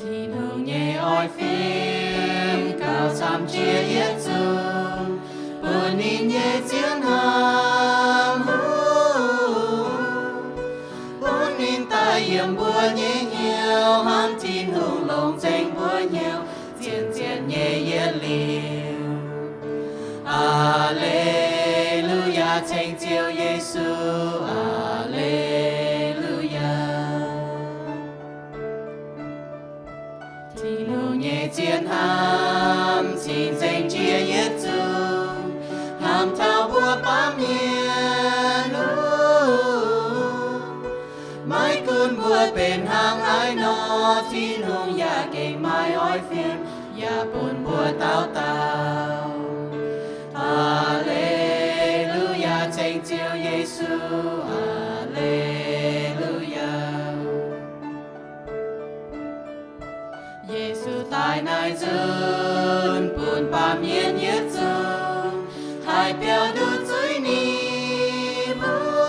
Tin-Hungh nyei oix fim gauh camv jiex yietc zungv, bun ninh nyei zien hnamv, bun ninh daaih yiem mbuo nyei hnyouv, hnamv Tin-Hungh longc nzengc mbuo hnyouv, zien-zien nyei yietc liuz. Aa^le^lu^yaa, ceng Ziouv Yesu. Aa^le^lu^yaa. Tin-Hungh nyei zien hnamv cing-nzengc jiex yietc zungv, hnamv taux mbuo baamh mienh. Maiv gunv mbuo benx hnangv haaix nor, Tin-Hungh yaac gengh maiv oix fim, yaac bun mbuo dauh dauh. Aa^le^lu^yaa, ceng Ziouv Yesu. Aa^le^lu^yaa. Yesu daaih naaiv nzunc, bun baamh mienh yietc zungv haih biaux nduqc zuiz ninh mbuo.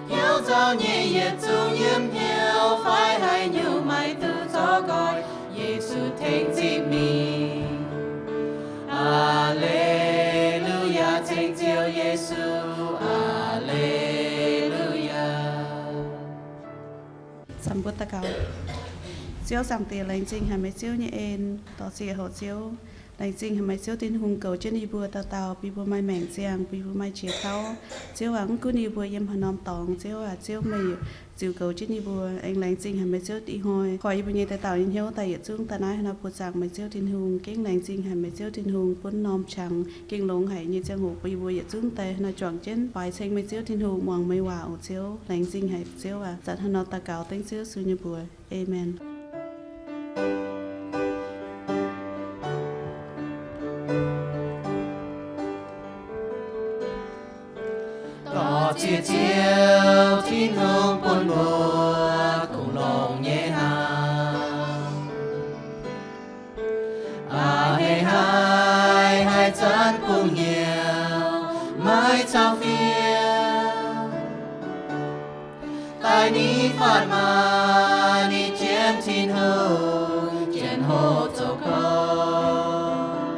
Hnyouv nzauh nyei yietc zungv yiem hnyouv, fai haaix nyungc maiv duqv zorqv nqoi, Yesu tengx ziqc mingh. Aa^le^lu^yaa, ceng Ziouv Yesu. Aa^le^lu^yaa. Ziouv Zaangc Diex, laengz zingh haic meih Ziouv nyei en, dorh ziex hoc Ziouv. Laengz zingh haic meih Ziouv Tin-Hungh goux jienv yie mbuo dauh dauh, bun yie mbuo maaih maengc ziangh, bun yie mbuo maaih qiex dauh. Ziouv aac, mv gunv yie mbuo yiem haaix norm dorngx, Ziouv aac, Ziouv meih ziux goux jienv yie mbuo. Aengx laengz zingh haic meih Ziouv ih hnoi, koi yie mbuo nyei deix dauh nyei hnyouv daaih yietc zungv daaih naaiv haaix nor buoz-zaangc meih Ziouv Tin-Hungh. Gengh laengz zingh haic meih Ziouv Tin-Hungh bun norm qangx gengh longx haic nyei ziangh hoc bun yie mbuo yietc zungv deix haaix nor juangc jienv baaix ceng meih Ziouv Tin-Hungh, muangx meih waac oc Ziouv. Laengz zingh haic Ziouv aac. Zanc haaix nor daux gaux dengv Ziouv Yesu nyei mbuox. Aamen. Dorh ziex Ziouv Tin-Hungh bun mbuo kungx longx nyei hnamv. Zanc bungx hnyouv maiv caux fiev, daaih ninh fatv maah ninh jienv Tin-Hungh jienv hoqc zoux gorn,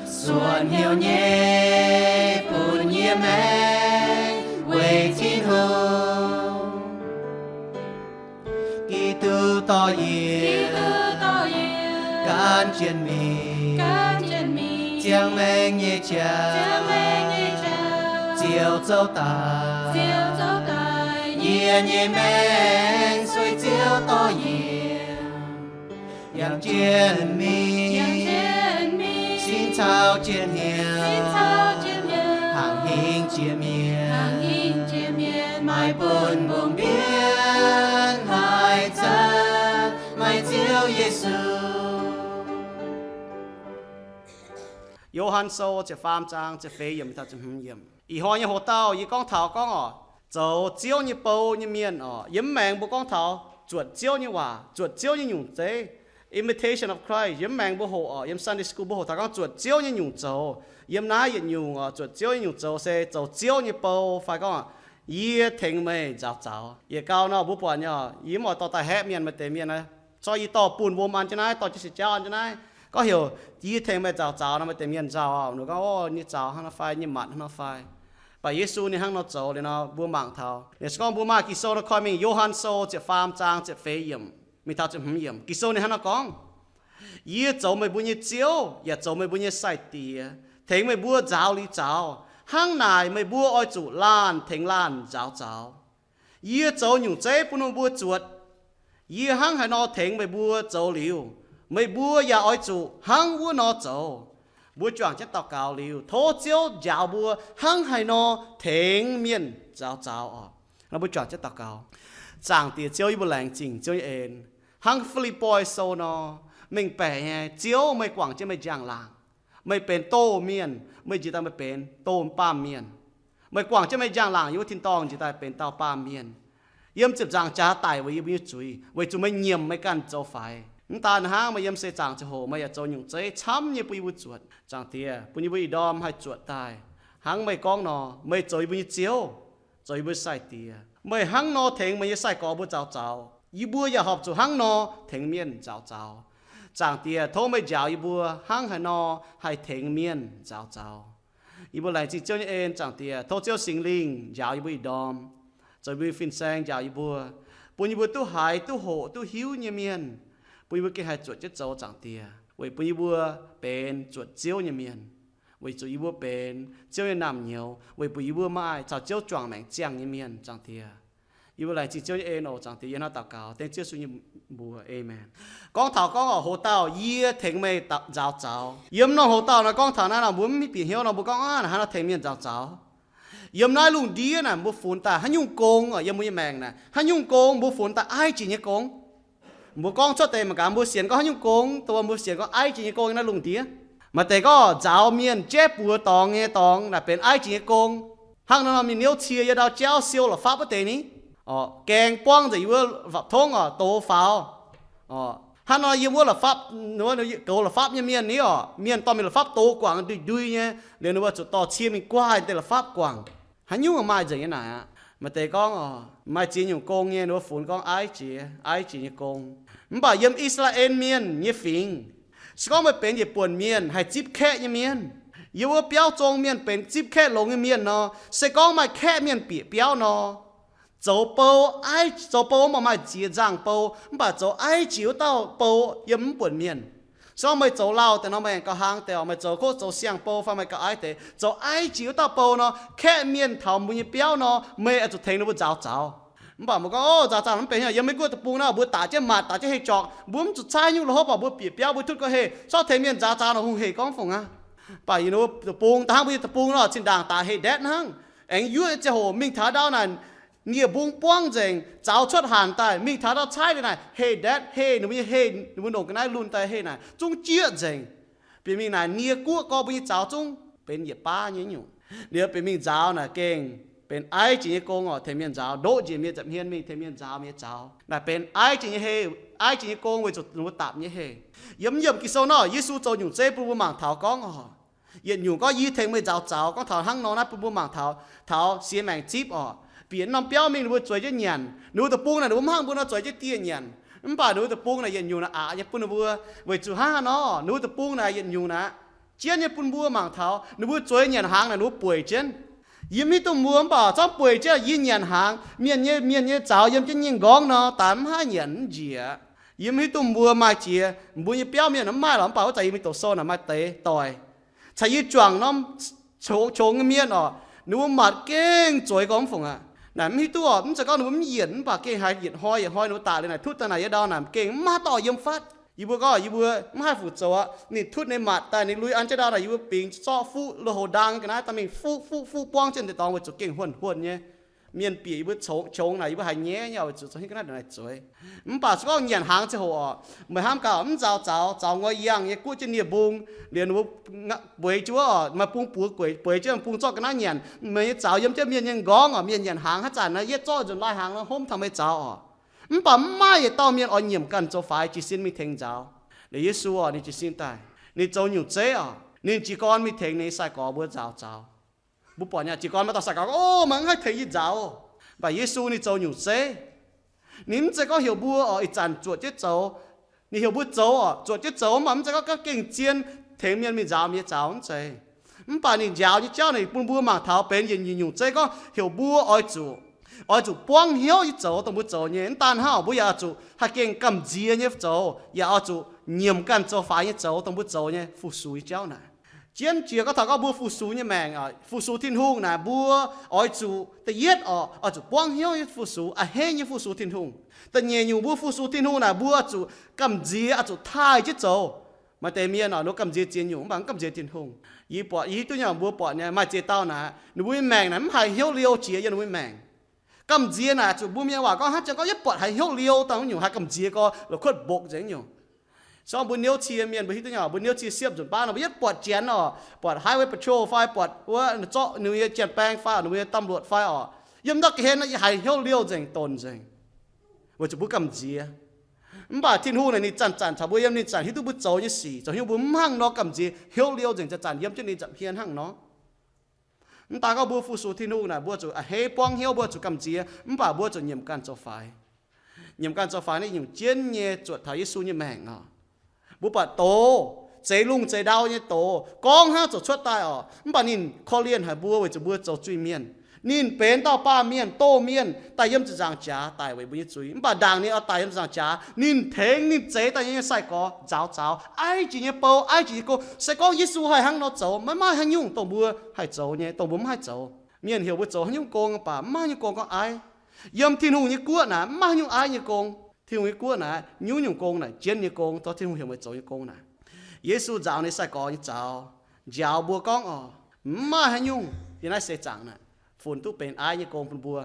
suonc hnyouv nyei bun yie maengc weic Tin-Hungh. Giduc dorh yie gan jienv mingh, ziangh maengc nyei jaax, Ziouv zoux daaih, yie nyei maengc sueih Ziouv dorh yie yangh jienv mingh, sin caux jienv hnyouv, hnangv hingv jiex mienh, maaih bun mbungh mbienv haaix zanc maaih Ziouv Yesu. Yo^han Sou ziepc faam zaang ziepc feix yiemc taux ziepc hmz yiemc. Ih hnoi nyei hoc-dauh yie gorngv taux gorngv oc, zoux Ziouv nyei bou nyei mienh oc. Yiem mv maengx mbuo gorngv taux zuotc Ziouv nyei waac, zuotc Ziouv nyei nyungc zeiv, imitation of Christ. Yiem mv maengx mbuo hoqc oc, yiem Sunday school mbuo hoqc taux gorngv zuotc Ziouv nyei nyungc zoux. Yiem naaiv yietc nyungc oc, zuotc Ziouv nyei nyungc zoux se zoux Ziouv nyei bou fai gorngv, yie tengx meih nzaaux zaux. Yietc gau nor mbuo buatc nyei oc, yie mv oix dorh daaih haeqv mienh, maaih deix mienh naaiv, corc yie dorh bunh wuom an jienv naaiv, dorh jienv se jauv an jienv naaiv, gorngv heuc yie tengx meih nzaaux zaux nor, maaih deix mienh nzauh oc, ninh gorngv, o, nyei zaux hnangv nor fai, nyei matc hnangv nor fai. Mv baac Yesu ninh hnangv nor zoux liuz nor mbuo mangc taux. Ninh se gorngv mbuo maaih Ging-Sou nor koi mingh, Yo^han Sou ziepc faam zaang ziepc feix yiemc mingh taux ziepc hmz yiemc. Ging-Sou ninh hnangv nor gorngv, yie zoux meih mbuo nyei Ziouv yaac zoux meih mbuo nyei Sai-Diex, tengx meih mbuo nzaaux liuz zaux. Hnangv naaic meih mbuo oix zuqc laanh tengx laanh nzaaux zaux. Yie zoux nyungc zeiv bun meih mbuo zuotc. Yie hnangv haaix nor tengx meih mbuo zoux liuz, meih mbuo yaac oix zuqc hnangv wuov nor zoux. Mbuo juangc jienv daux gaux liuz, tov Ziouv njaaux mbuo hnangv haaix nor tengx mienh nzaaux zaux oc. Nor mbuo juangc jienv daux gaux. Zaangc Diex Ziouv, yie mbuo laengz zingh Ziouv nyei en. Hnangv Fi^lipv^poi Sou nor, mengh baeqc nyei, Ziouv, meih guangc jienv meih njang-laangc. Meih benx doz mienh, meih njiec daaih meih benx doz baamh mienh. Meih guangc jienv meih njang-laangc yiem wuov tin-dorngh njiec daaih benx dauh baamh mienh, yiem ziepc nzaangc jaax daic weic yie mbuo nyei zuiz, weic zuqc meih nyiemc meih ganh zoux faix. Mv daan hnangv, meih yiem seix zaangc ziangh hoc meih yaac zoux nyungc zeiv camv nyei bun yie mbuo zuotc. Zaangc Diex, bun yie mbuo ih ndorm haih zuotc daaih hnangv meih gorngv nor, meih zoux yie mbuo nyei Ziouv, zoux yie mbuo Sai-Diex. Meih hnangv nor tengx meih nyei sai-gorx mbuo nzaaux zaux, yie mbuo yaac horpc zuqc hnangv nor tengx mienh nzaaux zaux. Zaangc Diex, tov meih njaaux yie mbuo hnangv haaix nor haih tengx mienh nzaaux zaux. Yie mbuo laengz zingh Ziouv nyei en. Zaangc Diex, tov Ziouv Singx Lingh njaaux yie mbuo ih ndorm, zoux yie mbuo fin-saeng, njaaux yie mbuo, bun yie mbuo duqv haiz, duqv hoqc, duqv hiuv nyei mienh, bun yie mbuo gengh haih zuotc jienv zoux, Zaangc Diex, weic bun yie mbuo benx zuotc Ziouv nyei mienh, weic zuqc yie mbuo benx Ziouv nyei naamh nyouz, weic bun yie mbuo maaih caux Ziouv juangc maengc ziangh nyei mienh, Zaangc Diex. Yie mbuo laengz zingh Ziouv nyei en oc, Zaangc Diex. Yie hnangv daux gaux dengv Ziouv Yesu nyei mbuox, aamen. Gorngv taux gorngv oc, hoc-dauh, yie tengx meih nzaaux zaux. Yiem norm hoc-dauh nor gorngv taux naaiv nor, mbuo mv bieqc hnyouv nor, mbuo gorngv, aav, naaiv hnangv nor tengx mienh nzaaux zaux. Yiem naaiv lungh ndiev naaic mbuo funx daaih haaix nyungc gong oc, yiem mbuo nyei maengc naaic haaix nyungc gong mbuo funx daaih aiv jiex nyei gong. Mbuo gorngv cuotv deix mangc gaax, mbuo sienx gorngv haaix nyungc gong, dongh mbuo sienx gorngv aiv jiex nyei gong yiem naaiv lungh ndiev. Maaih deix gorngv nzaaux mienh jaiv buoz dorngx nyei dorngx naaic benx aiv jiex nyei gong. Hnangv nor, mienh niouv cie yiem ndau jauv siou la'fapv wuov deix ni, gaeng buangv nzengc yiem wuov la'fapv tongv oc, doz faaux. Hnangv nor yiem wuov la'fapv, goux la'fapv nyei mienh ni oc, mienh dorh mingh la'fapv doz guangc ndui-ndui nyei, liuz ninh mbuo zuqc dorh cie mingh guaaih deix la'fapv guangc. Haaix nyungc maaih nzengc nyei naaic aqv. Maaih deix gorngv oc, maaih ziex nyungc gong nyei, ninh mbuo funx gorngv aiv jiex, aiv jiex nyei gong. Mv baac yiem I^saa^laa^en Mienh nyei fingx, se gorngv meih benx yietc buonc mienh haih zipv kaeqv nyei mienh, yiem wuov biauv zong mienh benx zipv kaeqv longx nyei mienh nor, se gorngv maaih kaeqv mienh bieqc biauv nor, zoux bou, aiv, zoux bou mv baac maaih ziex nzangh bou, mv baac zoux aiv jiex wuov dauh bou yiem mv buonc mienh. Se gorngv meih zoux lauh deix nor, meih aengx gauh hlang deix oc. Meih zoux kov zoux siang-bou fai meih gauh aiv deix, zoux aiv jiex wuov dauh bou nor, kaeqv mienh taux mbuo nyei biauv nor, meih oix zuqc tengx ninh mbuo nzaaux zaux. Mv baac mbuo gorngv, o, nzaaux zaux mv benx hnyouv, yiem maiv gunv deic-bung naaiv mbuo daaih jienv matc, daaih jienv heh jorqc, mbuo mv zuqc caaiv nyungc lo hopv oc, mbuo bieqc biauv mbuo tutv gorngv heh, zorqv tengx mienh nzaaux zaux nor hungh heh gorngv fungc aqv. Mv baac yiem deic-bung, da'hnangv mbuo nyei deic-bung nor, zinh ndaangc daaih heh ndetv hnangv. Aengx yuoqv ziangh hoc mingh taux ndau naaic, nie-mbung buangv nzengc, zaux cuotv hanc daaih, mingh taux ndau caaiv liuz naaic, heh ndetv, heh ninh mbuo nyei heh, ninh mbuo ndongc ga'naaiv lunh daaih heh naaic zungv jieqv nzengc. Bieqc mingh naaic nie guoqv gorx mbuo nyei zaux zungv benx yietc baav nyei nyungc. Liuz bieqc mingh nzaaux naaic gengh benx aiv jiex nyei gong oc, tengx mienh nzaaux, ndoqv njiec mienh za'hmien mingh tengx mienh nzaaux mienh nyei zaux. Naaic benx aiv jiex nyei heh, Aiv jiex nyei gong weic zuqc ninh mbuo dapc nyei heh. Yiem, yiem Ging-Sou nor, Yesu zoux nyungc zeiv bun mbuo mangc taux gorngv oc, yietc nyungc gorngv yie tengx meih nzaaux zaux, gorngv taux hnangv nor naaiv bun mbuo mangc taux, taux siex maengc zipv oc. Bieqc norm biauv mingh ninh mbuo zueiz jienv nyanc. Ninh mbuo deic-bung naaic ninh mbuo mv hnangv mbuo nor zueiz jienv dieh nyanc. Mv baac ninh mbuo deic-bung naaic yietc nyungc naaic aqc nyei bun ninh mbuo, weic zuqc hnangv haaix nor, ninh mbuo deic-bung naaic yietc nyungc naaic, jienv nyei bun mbuo mangc taux, ninh mbuo zueiz nyanc hnaangx naaic ninh mbuo bueic jienv. Yie mv hiuv duqv mbuo, mv baac zorqv bueic jienv yie nyanc hnaangx, mienh nyei, mienh nyei zaux yiem jienv nyei nqorngv nor, daaih mv haih nyanc mv njiec. Yie mv hiuv duqv mbuo maaih jiex, mbuo nyei biauv mienh mv maaih lorqc, mv baac wuov zanc yie mingh doqc sou naaic maaih deix doic caux yie juangc norm qongx, qongx nyei mienh oc, ninh mbuo matc gengh zueiz gorngv mv fungc aqv. Naaic mv hiuv duqv oc, mv zeiz gorngv ninh mbuo mv yienc, mv baac gengh haaix yietc hnoi yietc hnoi ninh mbuo daaih liuz naaic tutv daaih naaic yie ndau naaic gengh mv maaih dorh yiem fatv. Yie mbuo gorngv yie mbuo mv haih fu zoux aqv. Ninh tutv ninh matc daaih ninh lui an jienv ndau naaic yie mbuo bingx zorqv fuqv lo houx ndaang nyei ga'naaiv daaih mingh fuqv fuqv fuqv buangv jienv deix dorngx weic zuqc gengh huonh huonh nyei. Mienh bieqc yie mbuo qongx, qongx naaic yie mbuo haiz nyaiv nyei oc, weic zuqc zoux hnyouv ga'naaiv ndongc naaic zueiz. Mv baac se gorngv nyanc hnaangx ziangh hoc oc, meih hnamv gaax, mv nzaaux zaux, zaux ngoi yangh nyei guoqv jienv nie-mbung, liuz ninh mbuo bueix jienv wuov oc, maaih bung buoz bueix jienv, bung zorqv ga'naaiv nyanc, meih nyei zaux yiem jienv mienh nyei nqorngv oc, mienh nyanc hnaangx haaix zanc naaic yietv zorqv nzunc lai hnaangx nor hopv taux meih zaux oc. Mv baac mv maaih yietc dauh mienh oix nyiemc ganh zoux faix jiez sin mingh tengx nzaaux. Liuz Yesu oc, ninh jiez sin daaih, ninh zoux nyungc zeiv oc, ninh jiez gorn mingh tengx ninh nyei sai-gorx mbuo nzaaux zaux. Mbuo buatc nyei, jiez gorn maaih dauh sai-gorx gorngv, O, meih mv haih tengx yie nzaaux. Mv baac Yesu ninh zoux nyungc zeiv. Ninh mv zeiz gorngv heuc mbuo oc, ih zanc zuotc jienv zoux. Ninh heuc mbuo zoux oc, zuotc jienv zoux, mv baac mv zeiz gorngv ganh gengh zien tengx mienh mingh nzaaux mienh nyei zaux, mv zeiz. Mv baac ninh njaaux nyei jauv naaic bun mbuo mangc taux benx yietc nyungc zeiv gorngv heuc mbuo oix zuqc, oix zuqc buangv hnyouv nyei zoux dongh mbuo zoux nyei. Mv daan hnangv, mbuo yaac oix zuqc haih gengh gamh nziex nyei zoux, yaac oix zuqc nyiemc ganh zoux faix nyei zoux dongh mbuo zoux nyei fu-sux nyei jauv naaic. Jienv jiex gorngv taux gorngv mbuo fu-sux nyei maengc, fu-sux Tin-Hungh naaic, mbuo oix zuqc da'yietv oc, oix zuqc buangv hnyouv nyei fu-sux, a'hneiv nyei fu-sux Tin-Hungh. Da'nyeic nyungc mbuo fu-sux Tin-Hungh naaic, mbuo oix zuqc gamh nziex, oix zuqc taaih jienv zoux. Maaih deix mienh oc, ninh mbuo gamh nziex ziex nyungc, mv baac mv gamh nziex Tin-Hungh. Yie buatc, yie hiuv duqv nyei, mbuo buatc nyei, maaih ziex dauh naaic, ninh mbuo nyei maengc naaic mv haih hnyouv liouh jiex yiem ninh mbuo nyei maengc. Gamh nziex naaic zuqc mbuo mienh waac gorngv hnangv janx gorngv yietv buatc haiz hnyouv liouh dangh nyungc, haih gamh nziex gorx la'kuotv mbokv nzengc nyungc. Se gorngv mbuo niouv cie mienh, mbuo hiuv duqv nyei, mbuo niouv cie siepv nzunc baav nor, mbuo yietv buatc janx oc, buatc highway patrol fai buatc wuov zorqv ninh nyei janx-baeng fai ninh mbuo nyei ตำรวจ fai oc, yiem ndau ga'hlen naaic yie haiz hnyouv liouh nzengc, donx nzengc, weic zuqc mbuo gamh nziex. Mv baac Tin-Hungh naaic ninh zanc-zanc caux mbuo yiem, ninh zanc hiuv duqv mbuo zoux nyei sic, zoux hnyouv mbuo mv hnangv nor gamh nziex, hnyouv liouh nzengc, zanc-zanc yiem jienv ninh nza'hmien hnangv nor. Mv daan gorngv mbuo fu-sux Tin-Hungh naaic, mbuo zuqc a'hneiv buangv hnyouv, mbuo zuqc gamh nziex, mv baac mbuo zuqc nyiemc ganh zoux faix. Nyiemc ganh zoux faix naaiv nyungc jienv nyei zuotc taux Yesu nyei maengc oc. Mbuo buatc doz, zeix lungh zeix ndau nyei doz, gorngv hnangv ziouc cuotv daaih oc. Mv baac ninh korv-lienh haic mbuo weic zuqc mbuo zoux zuiz-mienh. Ninh benx dauh baamh mienh, doz-mienh, daaih yiem ziepc nzaangc jaax daic weic mbuo nyei zuiz. Mv baac ndaangc ninh oix daic yiem ziepc nzaangc jaax, ninh tengx ninh zeix daaih nyei sai-gorx nzaaux zaux, aiv jiex nyei bou, aiv jiex nyei gong. Se gorngv Yesu haih hnangv nor zoux, maiv maaih haaix nyungc dongh mbuo haih zoux nyei, dongh mbuo mv haih zoux. Mienh heuc mbuo zoux haaix nyungc gong, mv baac mv maaih haaix nyungc gong gorngv aiv. Yiem Tin-Hungh nyei guoqv naaic, mv maaih haaix nyungc aiv nyei gong. Tin-Hungh nyei guoqv naaic, nyungc-nyungc gong naaic, jienv nyei gong, taux Tin-Hungh heuc meih zoux nyei gong naaic. Yesu nzaaux ninh sai-gorx nyei zaux, njaaux mbuo gorngv oc, mv maaih haaix nyungc yiem naaiv seix zaangc naaic funx duqv benx aiv nyei gong bun mbuo.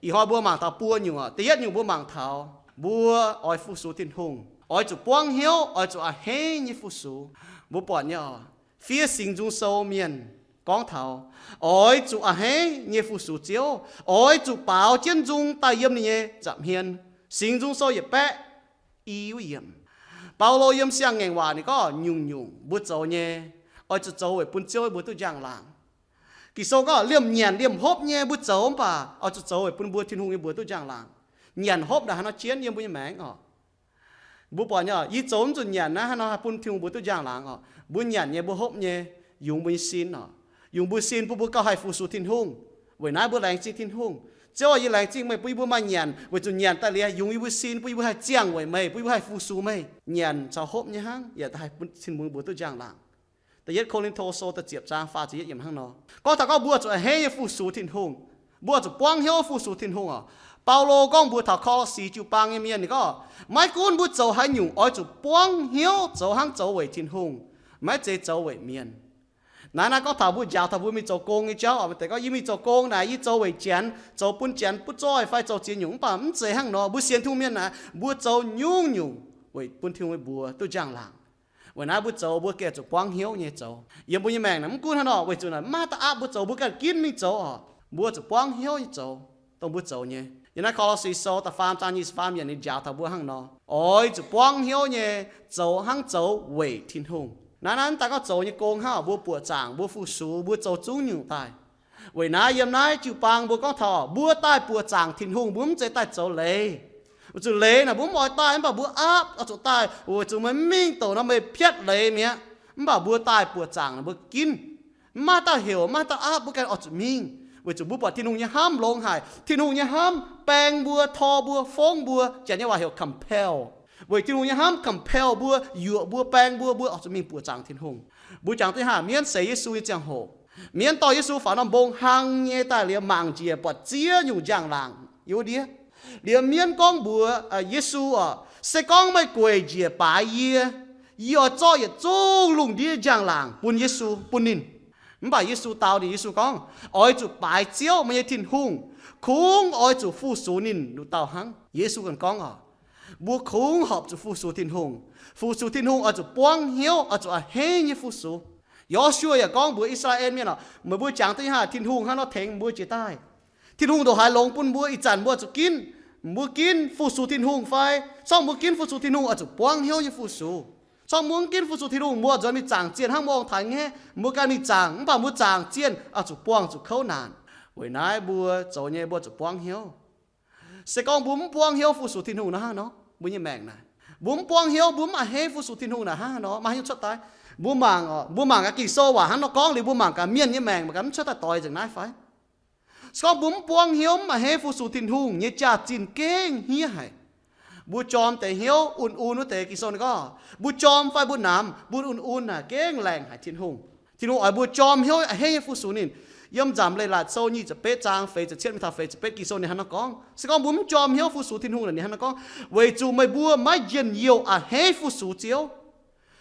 Ih hnoi mbuo mangc taux buo nyungc oc. Da'yietv nyungc mbuo mangc taux mbuo oix fu-sux Tin-Hungh, oix zuqc buangv hnyouv, oix zuqc a'hneiv nyei fu-sux. Mbuo buatc nyei oc, fiev Singx Nzung Sou mienh gorngv taux oix zuqc a'hneiv nyei fu-sux Ziouv, oix zuqc baaux jienv nzung daaih yiem ninh nyei nza'hmien. Singx Nzung Sou yietc baeqv i wuov yiemc. Baulo yiem Siang-Ngaengc Waac ninh gorngv nyungc-nyungc mbuo zoux nyei, oix zuqc zoux weic bun Ziouv mbuo duqv njang-laangc. Ging-Sou gorngv liemh nyanc liemh hopv nyei mbuo zoux mv baac oix zuqc zoux weic bun mbuo Tin-Hungh nyei mbuox duqv njang-laangc. Nyanc hopv naaic haaix nor jienv yiem mbuo nyei maengc oc. Mbuo buatc nyei oc, yie zoux mv nzunc nyanc naaiv hnangv nor haih bun Tin-Hungh mbuox duqv njang-laangc oc. Mbuo nyanc nyei mbuo hopv nyei, yungz mbuo nyei sin oc. Yungz mbuo sin bun mbuo gauh haih fu-sux Tin-Hungh. Weic naaiv mbuo laengz zingh Tin-Hungh. Ziouv aac, yie laengz zingh meih bun yie mbuo maaih nyanc, weic zuqc nyanc daaih liuz yungz yie mbuo sin, bun yie mbuo haih ziangh weic meih, bun yie mbuo haih fu-sux meih. Nyanc caux hopv nyei hnangv yaac haih bun Tin-Hungh mbuox duqv njang-laangc. Da'yietv Ko^lin^to Sou da'ziepc zaang faah ziepc yietv yiemc hnangv nor gorngv taux gorngv mbuo zuqc a'hneiv nyei fu-sux Tin-Hungh. Mbuo zuqc buangv hnyouv fu-sux Tin-Hungh oc. Baulo gorngv mbuox taux Ko^lo^si jiu-baang nyei mienh, ninh gorngv, maiv gunv mbuo zoux haaix nyungc, oix zuqc buangv hnyouv zoux hnangv zoux weic Tin-Hungh, maiv zeiz zoux weic mienh. Naaiv naaiv gorngv taux mbuo njaaux taux mbuo mingh zoux gong nyei jauv oc. Maaih deix gorngv, yie mingh zoux gong naaic, yie zoux weic janx, zoux bun janx butv zoih fai zoux ziex nyungc, mv baac mv zeiz hnangv nor. Mbuo sienx Tin-Hungh mienh naaic, mbuo zoux nyungc-nyungc weic bun Tin-Hungh nyei mbuox duqv njang-laangc. Weic naaiv mbuo zoux, mbuo gengh zuqc buangv hnyouv nyei zoux. Yiem mbuo nyei maengc naaic, mv gunv haaix nor, weic zuqc naaic maiv maaih da'aapv mbuo zoux, mbuo ganh ginv mingh zoux oc. Mbuo zuqc buangv hnyouv nyei zoux dongh mbuo zoux nyei. Yiem naaiv Ko^lo^si Sou da'faam zaang nyic ziepc faam yiemc ninh njaaux taux mbuo hnangv nor, oix zuqc buangv hnyouv nyei zoux hnangv zoux weic Tin-Hungh. Naaiv, naaiv daaih gorngv zoux nyei gong hnangv, mbuo buoqc zaangc, mbuo fu-sux, mbuo zoux zungv nyungc daaih. Weic naaiv yiem naaiv jiu-baang mbuo gorngv taux mbuo daaih buoqc zaangc Tin-Hungh, mbuo mv zeiz daaih zoux leiz. Weic zuqc leiz naaic mbuo mv oix daaih, mv baac mbuo aapv oix zuqc daaih, weic zuqc meih mv mingh douc nor meih piatv leiz mi'aqv. Mv baac mbuo daaih buoqc zaangc naaic mbuo ginv. Mv maaih dauh heuc, mv maaih dauh aapv, mbuo ganh oix zuqc mingh. Weic zuqc mbuo buatc Tin-Hungh nyei hnamv longx haic. Tin-Hungh nyei hnamv baeng mbuo, tor mbuo, fongv mbuo, janx nyei waac heuc compel. Weic Tin-Hungh nyei hnamv compel mbuo, yuoqc mbuo, baeng mbuo, mbuo oix zuqc mingh buoqc zaangc Tin-Hungh. Mbuo jangx duqv haav mienv seix Yesu nyei ziangh hoc, mienv dorh Yesu faaux norm mbong hlang nyei daaih liuz mangc njiec buatc ziex nyungc njang-laangc yiem wuov ndiev. Liuz mienv gorngv mbuox Yesu oc, se gorngv meih gueic njiec baaix yie, yie oix zorqv yietc zungv lungh ndiev njang-laangc bun Yesu, bun ninh. Mv baac Yesu dau ninh, Yesu gorngv, oix zuqc baaix Ziouv, meih nyei Tin-Hungh. Kungx oix zuqc fu-sux ninh nduqc dauh hnangv. Yesu ganh gorngv oc, mbuo kungx horpc zuqc fu-sux Tin-Hungh. Fu-sux Tin-Hungh oix zuqc buangv hnyouv, oix zuqc a'hneiv nyei fu-sux. Yo^su^waa yaac gorngv mbuox I^saa^laa^en Mienh oc, meih mbuo jangx duqv nyei haav Tin-Hungh hnangv nor tengx mbuo jiex daaih. Tin-Hungh ndongc haaix longx bun mbuo, ih zanc mbuo oix zuqc ginv, mbuo ginv fu-sux Tin-Hungh fai? Corc mbuo ginv fu-sux Tin-Hungh oix zuqc buangv hnyouv nyei fu-sux. Corc mbuo mv ginv fu-sux Tin-Hungh, mbuo nzuonx mingh zaangc zienh hnangv mbuo ong-taaix ngaeqv, mbuo ganh mingh zaangc, mv baac mbuo zaangc zienh oix zuqc buangh zuqc kouv naanc. Weic naaiv mbuo zoux nyei mbuo zuqc buangv hnyouv. Se gorngv mbuo mv buangv hnyouv fu-sux Tin-Hungh naaic hnangv nor, mbuo nyei maengc naaic, mbuo mv buangv hnyouv, mbuo mv a'hneiv fu-sux Tin-Hungh naaic hnangv nor, maaih haaix nyungc cuotv daaih? Mbuo mangc oc, mbuo mangc gaax Ging-Sou waac hnangv nor gorngv liuz, mbuo mangc gaax mienh nyei maengc mangc gaax mv cuotv daaih doix nzengc naaiv fai? Se gorngv mbuo mv buangv hnyouv, mv a'hneiv fu-sux Tin-Hungh, nyei jaax-zinh gengh hniev haic. Mbuo jorm deix hnyouv un-un wuov deix, Ging-Sou ninh gorngv, mbuo jorm fai mbuo namx, mbuo un-un naaic gengh laengc haic Tin-Hungh. Tin-Hungh oix mbuo jorm hnyouv a'hneiv nyei fu-sux ninh. Yiem Nzamc Leiz-Latc Sou nyic ziepc betv zaang feix ziepc cietv mingh taux feix ziepc betv, Ging-Sou ninh hnangv nor gorngv. Se gorngv mbuo mv jorm hnyouv fu-sux Tin-Hungh naaic, ninh hnangv nor gorngv, weic zuqc meih mbuo maiv njien-youh a'hneiv fu-sux Ziouv.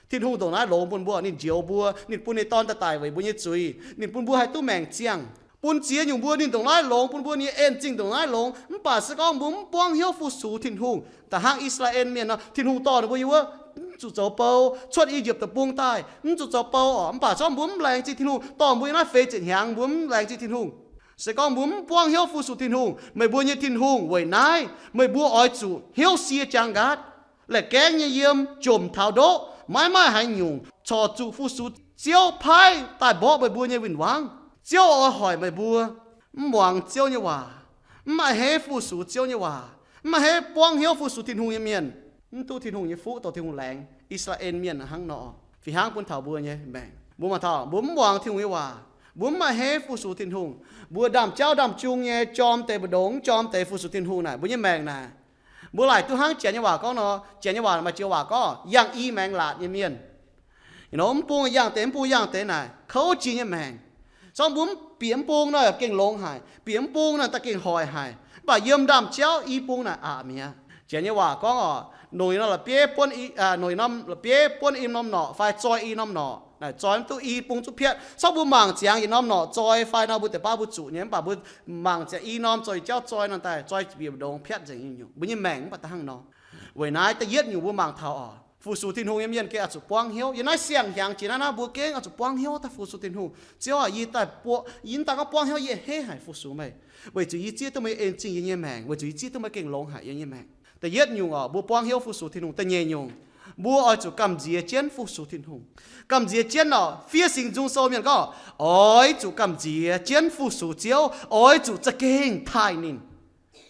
Tin-Hungh ndongc naaiv longx bun mbuo, ninh njoux mbuo, ninh bun ninh Dorn daaih daic weic mbuo nyei zuiz, ninh bun mbuo haih duqv maengc ziangh, bun ziex nyungc mbuo. Ninh ndongc naaiv longx bun mbuo, ninh nyei en-zingh ndongc naaiv longx. Mv baac se gorngv mbuo mv buangv hnyouv fu-sux Tin-Hungh, da'hnangv I^saa^laa^en Mienh nor, Tin-Hungh dorh ninh mbuo yiem wuov, mv zuqc zoux bou, cuotv I^yipv Deic-Bung daaih mv zuqc zoux bou oc. Mv baac se gorngv mbuo mv laengz zingh Tin-Hungh, dorh mbuo yiem naaiv feix ziepc hnyangx mbuo mv laengz zingh Tin-Hungh. Se gorngv mbuo mv buangv hnyouv fu-sux Tin-Hungh, meih mbuo nyei Tin-Hungh weic naaiv, meih mbuo oix zuqc hnyouv sie jaang nqaatv, laeqc gaengv nyei yiem, jomc taux ndoqv, maiv maaih haaix nyungc corc zuqc fu-sux Ziouv paaiv daaih mborqv meih mbuo nyei win-wangv. Ziouv oix hoic meih mbuo mv muangx Ziouv nyei waac, mv a'hneiv fu-sux Ziouv nyei waac, mv a'hneiv buangv hnyouv fu-sux Tin-Hungh nyei mienh, mv duqv Tin-Hungh nyei fuqv dongh Tin-Hungh laengz I^saa^laa^en Mienh hnangv nor. Fih hnangv bun taux mbuo nyei maengc, mbuo maaih taux mbuo mv muangx Tin-Hungh nyei waac, mbuo mv a'hneiv fu-sux Tin-Hungh, mbuo ndaamv-jauv ndaamv-jung nyei jorm deix mbu'ndongx, mv jorm deix fu-sux Tin-Hungh naaic, mbuo nyei maengc naaic, mbuo laaic duqv hnangv Janx nyei waac gorngv nor, Janx nyei waac maaih joux waac gorngv, yangh i maengx laatc nyei mienh. Mv bung yangh deix, mv bung yangh deix naaic kouv jiex nyei maengc. Se gorngv mbuo mv bieqc mv bung nor gengh longx haic, bieqc mv bung nor daaih gengh hoic haic. Mv baac yiem ndaamv-jauv i bung naaic aqc mi'aqv. Janx nyei waac gorngv oc, nongc norm la'bieiv buonv, nongc norm la'bieiv buonv i norm norqc fai zoi i norm norqc naaic, zoi mv duqv, i bung zungv piatv. Se gorngv mbuo mangc ziangx yietc norm norqc zoi fai nor, mbuo deix baav mbuo zuqc nyei. Mv baac mbuo mangc ziangx i norm zoux yietc jauv zoi nor daaih, zoi bieqc mbu'ndongx piatv nzengc nyungc-nyungc. Mbuo nyei maengc mv baac da'hnangv nor. Weic naaiv da'yietv nyungc mbuo mangc taux oc, fu-sux Tin-Hungh nyei mienh gengh oix zuqc buangv hnyouv. Yiem naaiv siang-hnyangx jiex naaiv naaiv mbuo gengh oix zuqc buangv hnyouv daaih fu-sux Tin-Hungh. Ziouv aac, yie daaih, yie mv daaih gorngv buangv hnyouv, yie a'hneiv haic fu-sux meih, weic zuqc yie zieqv duqv meih en-zingh yie nyei maengc, weic zuqc yie zieqv duqv meih gengh longx haic yie nyei maengc. Da'yietv nyungc oc, mbuo buangv hnyouv fu-sux Tin-Hungh. Da'nyeic nyungc, mbuo oix zuqc gamh nziex jienv fu-sux Tin-Hungh. Gamh nziex jienv oc, fiev Singx Nzung Sou mienh gorngv, oix zuqc gamh nziex jienv fu-sux Ziouv, oix zuqc za'gengh taaih ninh.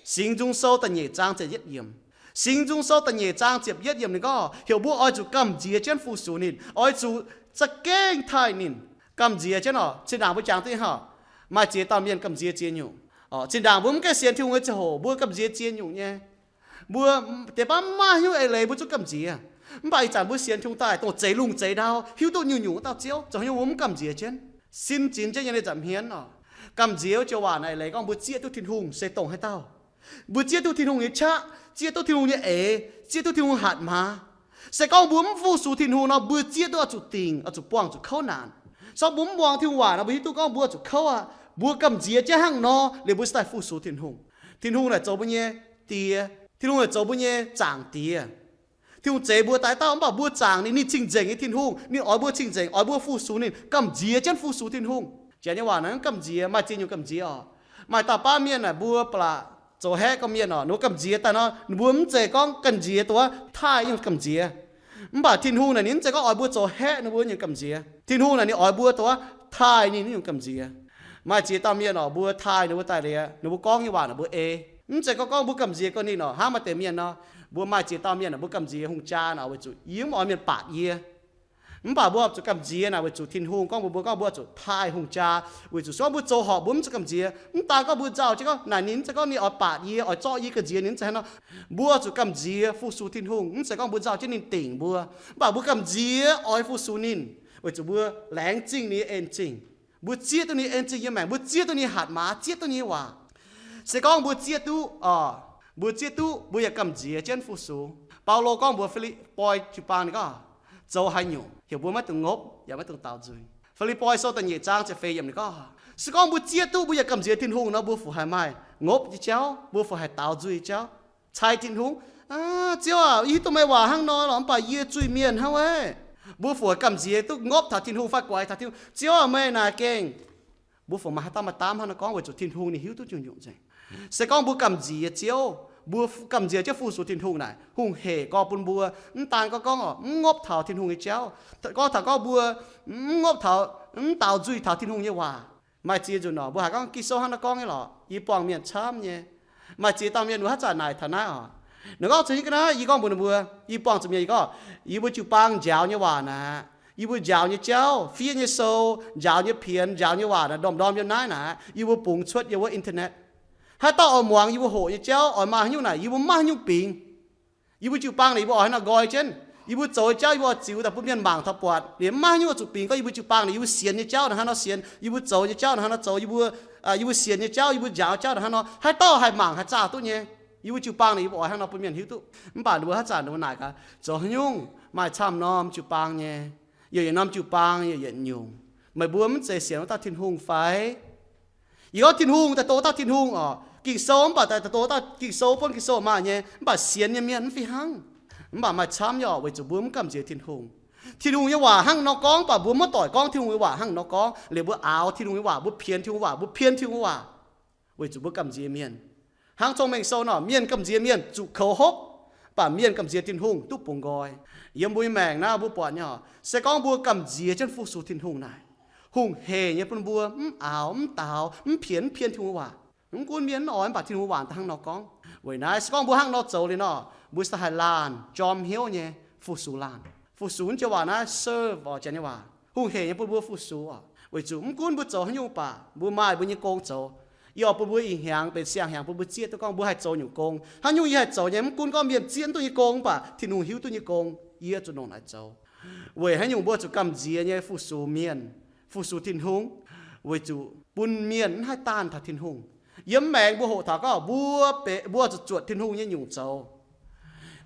Singx Nzung Sou da'nyeic zaang ziepc yietv yiemc. Singx Nzung Sou da'nyeic zaang ziepc yietv yiemc ninh gorngv heuc mbuo oix zuqc gamh nziex jienv fu-sux ninh, oix zuqc za'gengh taaih ninh. Gamh nziex jienv oc, zinh ndaangc mbuo jangx duqv nyei haic, maaih ziex dauh mienh gamh nziex ziex nyungc. Zinh ndaangc mbuo mv gaengh sienx Tin-Hungh nyei ziangh hoc mbuo gamh nziex ziex nyungc nyei. Mbuo deix baav mv maaih haaix nyungc eix leiz mbuo zungv gamh nziex. Mv baac ih zanc mbuo sienx Tin-Hungh daaih dongh zeix lungh zeix ndau, hiuv duqv nyungc-nyungc wuov dauh Ziouv, zoux haaix nyungc mbuo mv gamh nziex jienv. Sin zinx jienv nyei, nyei nza'hmien oc. Gamh nziex wuov joux waac naaiv eix leiz gorngv mbuo zieqv duqv Tin-Hungh se dongh haaix dauh. Mbuo zieqv duqv Tin-Hungh nyei qaqv, zieqv duqv Tin-Hungh nyei eix, zieqv duqv Tin-Hungh hatc maaz. Se gorngv mbuo mv fu-sux Tin-Hungh nor, mbuo zieqv duqv oix zuqc dingc, oix zuqc buangh zuqc kouv naanc. Se gorngv mbuo mv muangx Tin-Hungh waac nor, mbuo hiuv duqv gorngv mbuo oix zuqc kouv aqv. Mbuo gamh nziex jienv hnangv nor liuz mbuo cingx daaih fu-sux Tin-Hungh. Tin-Hungh naaic zoux mbuo nyei Die. Tin-Hungh naaic zoux mbuo nyei Zaangc Diex. Tin-Hungh zeix mbuo daaih dauh, mv baac mbuo zaangc ninh, ninh cing-nzengc nyei Tin-Hungh. Ninh oix mbuo cing-nzengc, oix mbuo fu-sux ninh, gamh nziex jienv fu-sux Tin-Hungh. Janx nyei waac naaic gamh nziex, maaih ziex nyungc gamh nziex oc. Maaih dauh baav mienh naaic mbuo ba'laqc zoux haeqv gorngv mienh oc, ninh mbuo gamh nziex daaih nor, ninh mbuo mv zeiz gorngv gamh nziex dongh wuov taaih nyungc gamh nziex. Mv baac Tin-Hungh naaic ninh mv zeiz gorngv oix mbuo zoux haeqv ninh mbuo nyungc gamh nziex. Tin-Hungh naaic ninh oix mbuo dongh wuov taaih ninh nyungc gamh nziex. Maaih ziex dauh mienh oc, mbuo taaih ninh mbuo daaih liuz, ninh mbuo gorngv nyei waac naaic mbuo ei. Mv zeiz gorngv gorngv mbuo gamh nziex gorngv ninh oc, hnangv maaih deix mienh nor, mbuo maaih ziex dauh mienh oc, mbuo gamh nziex hungh jaa naaic weic zuqc yie mv oix mienh baatc yie. Mv baac mbuo oix zuqc gamh nziex naaic weic zuqc Tin-Hungh gorngv mbuox mbuo gorngv mbuo oix zuqc taaih hungh jaa, weic zuqc se gorngv mbuo zoux horpc mbuo mv zuqc gamh nziex. Mv daan gorngv mbuo nzauh jienv gorngv naaic ninh mv zeiz gorngv ninh oix baatc yie, oix zorqv yie gamh nziex ninh mv zeiz hnangv nor. Mbuo oix zuqc gamh nziex fu-sux Tin-Hungh, mv zeiz gorngv mbuo nzauh jienv ninh dingc mbuo, mv baac mbuo gamh nziex oix fu-sux ninh, weic zuqc mbuo laengz zingh ninh nyei en zingh. Mbuo zieqv duqv ninh nyei en zingh yiem maengc, mbuo zieqv duqv ninh nyei hatc maaz, zieqv duqv ninh nyei waac. Se gorngv mbuo zieqv duqv oc, mbuo zieqv duqv mbuo yaac gamh nziex jienv fu-sux. Baulo gorngv mbuox Fi^lipv^poi jiu-baang ninh gorngv, zoux haaix nyungc heuc mbuo maiv dungx ngopv yaac maiv dungx daaux nzuih? Fi^lipv^poi Sou da'nyeic zaang ziepc feix yiemc ninh gorngv, se gorngv mbuo zieqv duqv mbuo yaac gamh nziex Tin-Hungh nor, mbuo fu-sux haiz maaih ngopv nyei jauv, mbuo fu-sux haiz daaux nzuih nyei jauv, cai Tin-Hungh. Ziouv aac, yie hiuv duqv meih waac hnangv nor lorqc, mv baac yie zuiz-mienh hnangv wuov. Mbuo fu-sux gamh nziex duqv ngopv taux Tin-Hungh fai guaix taux Tin-Hungh, Ziouv aac, meih naaic gengh. Mbuo fu-sux maaih haaix dauh maaih daamv hnangv nor gorngv weic zuqc Tin-Hungh ninh hiuv duqv nyungc-nyungc nzengc. Se gorngv mbuo gamh nziex Ziouv, mbuo gamh nziex jienv fu-sux Tin-Hungh naaic, hungh hec gorx bun mbuo. Mv daan gorngv gorngv oc, mv ngopv taux Tin-Hungh nyei jauv, gorngv taux gorngv mbuo mv ngopv taux, mv daaux nzuih taux Tin-Hungh nyei waac. Maaih ziex nzunc oc, mbuo haiz gorngv Ging-Sou hnangv nor gorngv nyei lorqc, yie buangh mienh camv nyei. Maaih ziex dauh mienh mbuo haaix zanc naaic taux naaiv oc, ninh gorngv zuqc nyei ga'naaiv, yie gorngv mbuox ninh mbuo, yie buangh zuqc mienh, yie gorngv, yie mbuo jiu-baang njaaux nyei waac naaic, yie mbuo njaaux nyei jauv, fiev nyei sou, njaaux nyei pienx, njaaux nyei waac naaic ndorm-ndorm yiem naaiv naaic, yie mbuo bungx cuotv yiem wuov internet. Haaix dauh oix muangx yie mbuo hoqc nyei jauv, oix maaih haaix nyungc naaic, yie mbuo maiv haaix nyungc bingx. Yie mbuo jiu-baang naaic yie mbuo oix hnangv nor nqoi jienv. Yie mbuo zoux nyei jauv yie mbuo oix ziux daaih bun mienh mangc taux buatc. Liuz maiv haaix nyungc oix zuqc bingx gorngv yie mbuo jiu-baang naaic yie mbuo sienx nyei jauv naaic hnangv nor sienx, yie mbuo zoux nyei jauv naaic hnangv nor zoux, yie mbuo, yie mbuo sienx nyei jauv, yie mbuo njaaux jauv naaic hnangv nor. Haaix dauh haih mangc haih zaah duqv nyei. Yie mbuo jiu-baang naaic yie mbuo oix hnangv nor bun mienh hiuv duqv. Mv baac ninh mbuo haaix zanc ninh mbuo naaic gaax, zoux haaix nyungc maaih camv norm jiu-baang nyei, yietc norm jiu-baang yietc yietc nyungc. Meih mbuo mv zeiz sienx wuov dauh Tin-Hungh fai? Yie gorngv Tin-Hungh daaih doh wuov dauh Tin-Hungh oc, Ging-Sou mv baac daaih doh wuov dauh Ging-Sou, buonv Ging-Sou maaih nyei, mv baac sienx nyei mienh mv fih hnangv. Mv baac maaih camv nyei oc, weic zuqc mbuo mv gamh nziex Tin-Hungh. Tin-Hungh nyei waac hnangv nor gorngv, mv baac mbuo maiv doic gorngv Tin-Hungh nyei waac hnangv nor gorngv. Liuz mbuo aaux Tin-Hungh nyei waac, mbuo pienx Tin-Hungh waac, mbuo pien Tin-Hungh waac, weic zuqc mbuo gamh nziex mienh. Hnangv Cong-Mengh Sou nor, mienh gamh nziex mienh zuqc koux hopv, mv baac mienh gamh nziex Tin-Hungh duqv bungx nqoi. Yiem mbuo nyei maengc naaiv mbuo buatc nyei oc, se gorngv mbuo gamh nziex jienv fu-sux Tin-Hungh naaic, hungh hec nyei bun mbuo mv aaux, mv daaux, mv pienx, mv pien Tin-Hungh waac. Mv gunv mienh mv oix, mv baac Tin-Hungh waac daaih hnangv nor gorngv. Weic naaiv se gorngv mbuo hnangv nor zoux liuz nor, mbuo se haih laanh jorm hnyouv nyei fu-sux laanh. Fu-sux joux waac naaiv serve oc, janx nyei waac, hungh hec nyei bun mbuo fu-sux oc. Weic zuqc mv gunv mbuo zoux haaix nyungc baac mbuo maaih mbuo nyei gong zoux. Yie oix bun mbuo ih hnyangx benx siang-hnyangx bun mbuo zieqv duqv gorngv mbuo haih zoux nyungc gong. Haaix nyungc yie haih zoux nyei, mv gunv gorngv mienh zieqv mv duqv nyei gong, mv baac Tin-Hungh hiuv duqv nyei gong, yie zuqc longc naaic zoux. Weic haaix nyungc mbuo zuqc gamh nziex nyei fu-sux mienh, fu-sux Tin-Hungh? Weic zuqc bun mienh mv haih daanh taux Tin-Hungh. Yiem maengx mbuo hoqc taux gorngv mbuo, mbuo zuqc zuotc Tin-Hungh nyei nyungc zoux.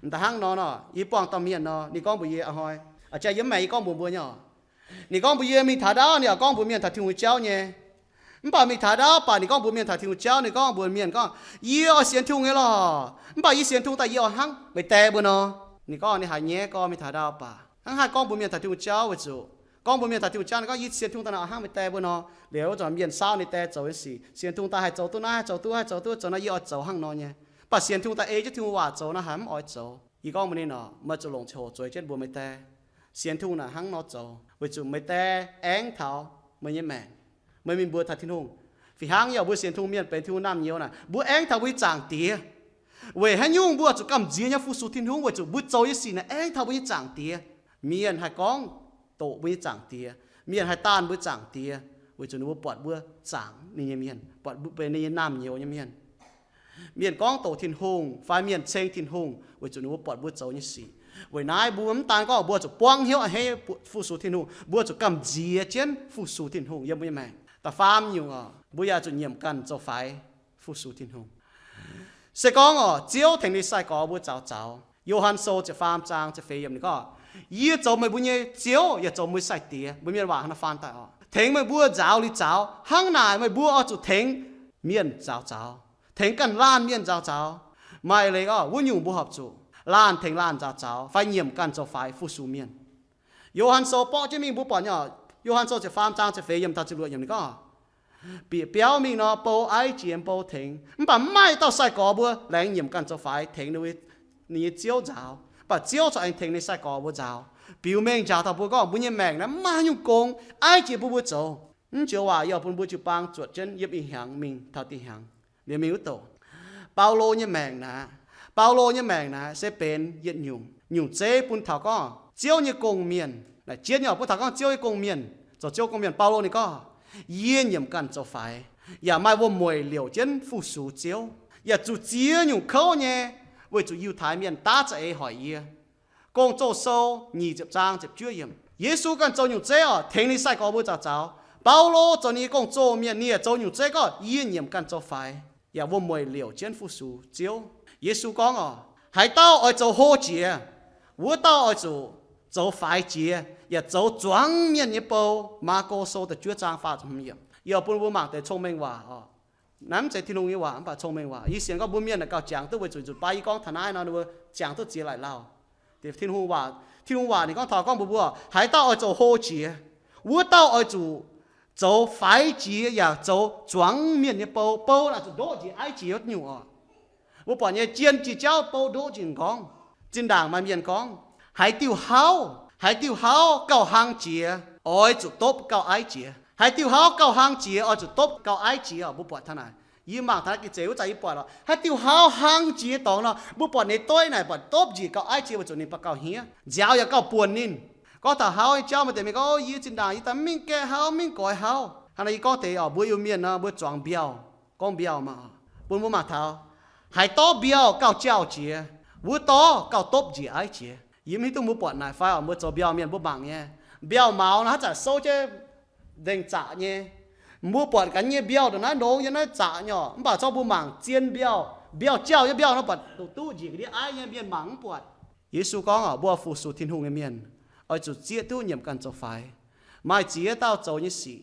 Da'hnangv nor nor, yie buangh dauh mienh nor, ninh gorngv mbuox yie, a'hnoi, a'jang yiem maengx yie gorngv mbuox mbuo nyei oc, ninh gorngv mbuox yie mingh taux ndaauv ninh yaac gorngv mbuox mienh taux Tin-Hungh jauv nyei. Mv baac mingh taux ndaauv baac ninh gorngv mbuox mienh taux Tin-Hungh jauv, ninh gorngv mbuox mienh gorngv, yie oix sienx Tin-Hungh nyei lorqc, mv baac yie sienx Tin-Hungh daaih yie oix hnangv meih die mbuo nor. Ninh gorngv ninh haiz nyaiv gorngv mingh taux ndaauv baac hnangv haih gorngv mbuox mienh taux Tin-Hungh jauv, weic zuqc gorngv mbuox mienh taux Tin-Hungh jauv, ninh gorngv yie sienx Tin-Hungh daaih naaic oix hnangv meih die mbuo nor. Liuz wuov zanc mienh saauv ninh die zoux nyei sic, sienx Tin-Hungh daaih haih zoux duqv naaiv, haih zoux duqv, haih zoux duqv, zoux naaiv yie oix zoux hnangv nor nyei. Mv baac sienx Tin-Hungh daaih ei jienv Tin-Hungh waac zoux naaiv haiz mv oix zoux. Yie gorngv mbuox ninh nor, meih zuqc longc hoc zueiz jienv mbuox meih die, sienx Tin-Hungh naaic hnangv nor zoux, weic zuqc meih die aengv taux meih nyei maengc. Meih mingh mbuox taux Tin-Hungh. Fih hnangv yie mbuo sienx Tin-Hungh mienh benx Tin-Hungh naamh nyouz naaic, mbuo aengv taux mbuo nyei Zaangc Diex. Weic haaix nyungc mbuo zuqc gamh nziex nyei fu-sux Tin-Hungh? Weic zuqc mbuo zoux nyei sic naaic aengv taux mbuo nyei Zaangc Diex. Mienh haih gorngv doqc mbuo nyei Zaangc Diex, mienh haih daanh mbuo Zaangc Diex, weic zuqc ninh mbuo buatc mbuo zaangc ninh nyei mienh, buatc mbuo benx ninh nyei naamh nyouz nyei mienh. Mienh gorngv doqc Tin-Hungh fai mienh ceng Tin-Hungh weic zuqc ninh mbuo buatc mbuo zoux nyei sic. Weic naaiv mbuo mv daan gorngv mbuo zuqc buangv hnyouv a'hneiv fu-sux Tin-Hungh, mbuo zuqc gamh nziex jienv fu-sux Tin-Hungh yiem mbuo nyei maengc. Da'faam nyungc oc, mbuo yaac zuqc nyiemc ganh zoux faix fu-sux Tin-Hungh. Se gorngv oc, Ziouv tengx ninh sai-gorx mbuo zaux zaux. Yo^han Sou ziepc faam zaang ziepc feix yiemc ninh gorngv, yie zoux meih mbuo nyei Ziouv yaac zoux meih mbuo sai-diex. Mbuo mienh waac hnangv naaiv faan daaih oc, tengx meih mbuo nzaaux li zaux. Hnangv naaic meih mbuo oix zuqc tengx mienh nzaaux zaux, tengx ganh laanh mienh nzaaux zaux. Maaih leiz gorngv wuov nyungc mbuo horpc zuqc laanh tengx laanh nzaaux zaux fai nyiemc ganh zoux faix fu-sux mienh. Yo^han Sou borqv jienv mingh mbuo buatc nyei oc, Yo^han Sou ziepc faam zaang ziepc feix yiemc taux ziepc luoqc yiemc ninh gorngv, bieqc biauv mingh nor, bou aiv jiex bou tengx. Mv baac mv maaih dauh sai-gorx mbuo laengz nyiemc ganh zoux faix tengx ninh nyei Ziouv nzaaux. Mv baac Ziouv corc aengx tengx ninh sai-gorx mbuo nzaaux, biux mengh njaaux taux mbuo gorngv mbuo nyei maengc naaiv mv maaih haaix nyungc gong aiv jiex bun mbuo zoux. Mv joux waac yie oix bun mbuo jiu-baang zuotc jienv yiem ih hnyangx mingh taux dih hnyangx. Liuz mingh wuov douc, Baulo nyei maengc naaiv, Baulo nyei maengc naaiv se benx yietc nyungc, nyungc zeiv bun taux gorngv Ziouv nyei gong-mienh. Naaic jien nyei oc, bun taux gorngv Ziouv nyei gong-mienh, zoux Ziouv gong-mienh. Baulo ninh gorngv, yie nyiemc ganh zoux faix, yaac maaih wuom-mueic liouc jienv fu-sux Ziouv, yaac zuqc ziex nyungc kouv nyei, weic zuqc Yiutai Mienh daav za'eix hoic yie. Gong-Zoh Sou nyic ziepc zaang ziepc juov yiemc. Yesu ganh zoux nyungc zeiv oc, tengx ninh sai-gorx mbuo zaux zaux. Baulo zoux ninh nyei gong-zoh mienh, ninh yaac zoux nyungc zeiv gorngv, yie nyiemc ganh zoux faix, yaac wuom-mueic liouc jienv fu-sux Ziouv. Yesu gorngv oc, haaix dauh oix zoux hlo jiex, wuov dauh oix zuqc zoux faix jiex, yaac zoux zuangx mienh nyei bou. Maako Sou da'juov zaang faah ziepc hmz yiemc. Yie oix bun mbuo mangc deix cong-mengh waac oc. Naaiv mv zeiz Tin-Hungh nyei waac, mv baac cong-mengh waac. Yie sienx gorngv mbuo mienh naaic gauh jangx duqv, weic zuqc nzunc baav yie gorngv taux naaiv nor, ninh mbuo jangx duqv ziex laaic lauh. Tin-Hungh waac, Tin-Hungh waac ninh gorngv taux gorngv mbuox mbuo, haaix dauh oix zoux hlo jiex, wuov dauh oix zuqc zoux faix jiex yaac zoux zuangx mienh nyei bou. Bou naaic zuqc ndoqv njiec aiv jiex wuov nyungc oc. Mbuo buatc nyei jien jiex jauv bou ndoqv njiec m'nqorngv. Zinh ndaangc maaih mienh gorngv, haaix diuh hauv, haaix diuh hauv gauh hlang jiex, oix zuqc dopv gauh aiv jiex. Haaix diuh hauv gauh hlang jiex, oix zuqc dopv gauh aiv jiex oc. Mbuo buatc taux naaic, yie mangc taux naaiv ga'zeiv wuov zanc yie buatc oc, haaix diuh hauv hlang jiex nyei dorngx nor, mbuo buatc ninh doiv naaic buatc dopv njiec gauh aiv jiex, weic zuqc ninh buatc gauh hniev, nziaaux yaac gauh buonc ninh. Gorngv taux hauv nyei jauv, maaih deix mienh gorngv, o, yie zinh ndaangc yie daaih mingh gaeqv hauv, mingh goix hauv. Hnangv naaic yie gorngv deix oc, mbuo Iu-Mienh nor, mbuo zuangx mbiauh, gorngv mbiauh maah. Bun mbuo mangc taux, haaix dauh mbiauh gauh jauh jiex, wuov dauh gauh dopv njiec aiv jiex. Yie mv hiuv duqv mbuo buatc naaic fai oc, mbuo zoux mbiauh mienh mbuo mangc nyei. Mbiauh maux naaiv haaix zanc souv jienv nzengc zaqc nyei. Mbuo buatc gaax nyei mbiauh ndongc naaiv longx yiem naaiv zaqc nyei oc, mv baac zorqv mbuo mangc zien mbiauh, mbiauh jauh nyei mbiauh nor buatc duqv duqv njiec ga'ndiev aiv nyei, mienh mangc mv buatc. Yesu gorngv oc, mbuo oix fu-sux Tin-Hungh nyei mienh, oix zuqc zieqv duqv nyiemc ganh zoux faix. Maaih ziex dauh zoux nyei sic,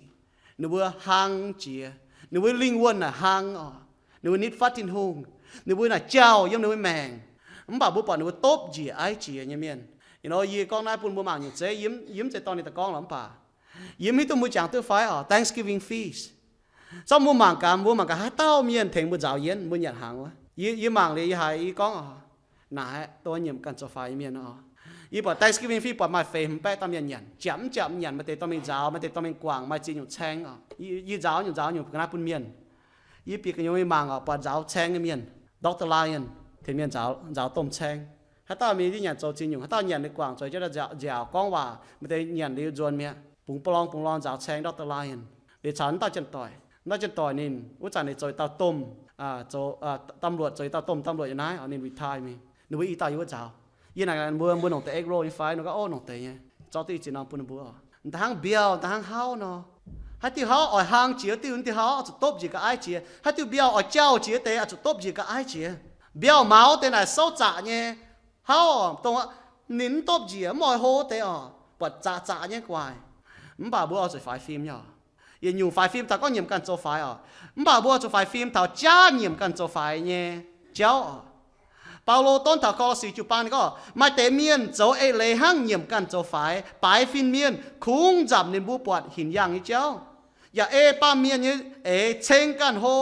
ninh mbuo hlang jiex, ninh mbuo lingh wuonh naaic hlang oc, ninh mbuo nitv fatv Tin-Hungh, ninh mbuo naaic jauh yiem ninh mbuo maengc. Mv baac mbuo buatc ninh mbuo dopv njiec aiv jiex nyei mienh. You know, yie gorngv naaiv bun mbuo mangc nyungc zeiv, yie mv, yie mv zeiz dorh ninh daaih gorngv lorqc, mv baac yie mv hiuv duqv mbuo jangx duqv fai oc, Thanksgiving feast. Zorqv mbuo mangc gaax, mbuo mangc gaax haaix dauh mienh tengx mbuo nzaaux yienv, mbuo nyanc hnaangx wuov. Yie, yie mangc liuz yie haiz yie gorngv oc, naaic dongh nyiemc ganh zoux faix nyei mienh oc. Yie buatc Thanksgiving feast buatc maaih feix hmz baeqv dauh mienh nyanc, japc mv japc nyanc, maaih deix dorh mingh nzaaux, maaih deix dorh mingh guangc, maaih ziex nyungc caeng oc. Yie, yie nzaaux nyungc nzaaux nyungc ga'naaiv bun mienh. Yie bieqc gu'nyuoz mingh mangc oc, buatc nzaaux caeng nyei mienh, Doctor Lyon, tengx mienh nzaaux, nzaaux domh caeng. Haaix dauh mingh nyanc zoux ziex nyungc, haaix dauh nyanc liuz guangc zoux jienv nziaauc gorngv waac, maaih deix nyanc liuz nzuonx mi'aqv, bungx lorng bungx lorng nzaaux caeng Doctor Lyon. Liuz caux naaiv dauh janx-doic, naaiv dauh janx-doic ninh wuov zanc ninh zoux dauh domh, zoux, ตำรวจ, zoux dauh domh ตำรวจ yiem naaiv oc, ninh retire mingh. Ninh mbuo i dauh yiem wuov nzaaux. Yie naaic mbuo, mbuo longc deix egg roll nyei fai? Ninh gorngv, o, longc deix nyei. Zorqv duqv i ziex norm bun ninh mbuo oc. M'daaih hnangv mbiauh, m'daaih hnangv hauv nor. Haaix diuh hauv oix hlang jiex, diuh, diuh hauv oix zuqc dopv njiec ga'aiv jiex. Haaix diuh mbiauh oix jauh jiex deix oix zuqc dopv njiec ga'aiv jiex. Mbiauh maux deix naaic souv zaqc nyei. Hauv oc, dongh ninh mv dopv njiec, mv oix hlo deix oc, buatc zaqc zaqc nyei gu'nguaaic. Mv baac mbuo oix zuqc faix fim nyei oc. Yietc nyungc faix fim taux gorngv nyiemc ganh zoux faix oc. Mv baac mbuo oix zuqc faix fim taux jaav nyiemc ganh zoux faix nyei jauv oc. Baulo donv taux Ko^lo^si jiu-baang ninh gorngv, maaih deix mienh zoux eix leiz hnangv nyiemc ganh zoux faix, baaix fin-mienh kungx nzamc ninh mbuo buatc hinc yaangh nyei jauv, yaac ei baamh mienh nyei eix ceng ganh hlo.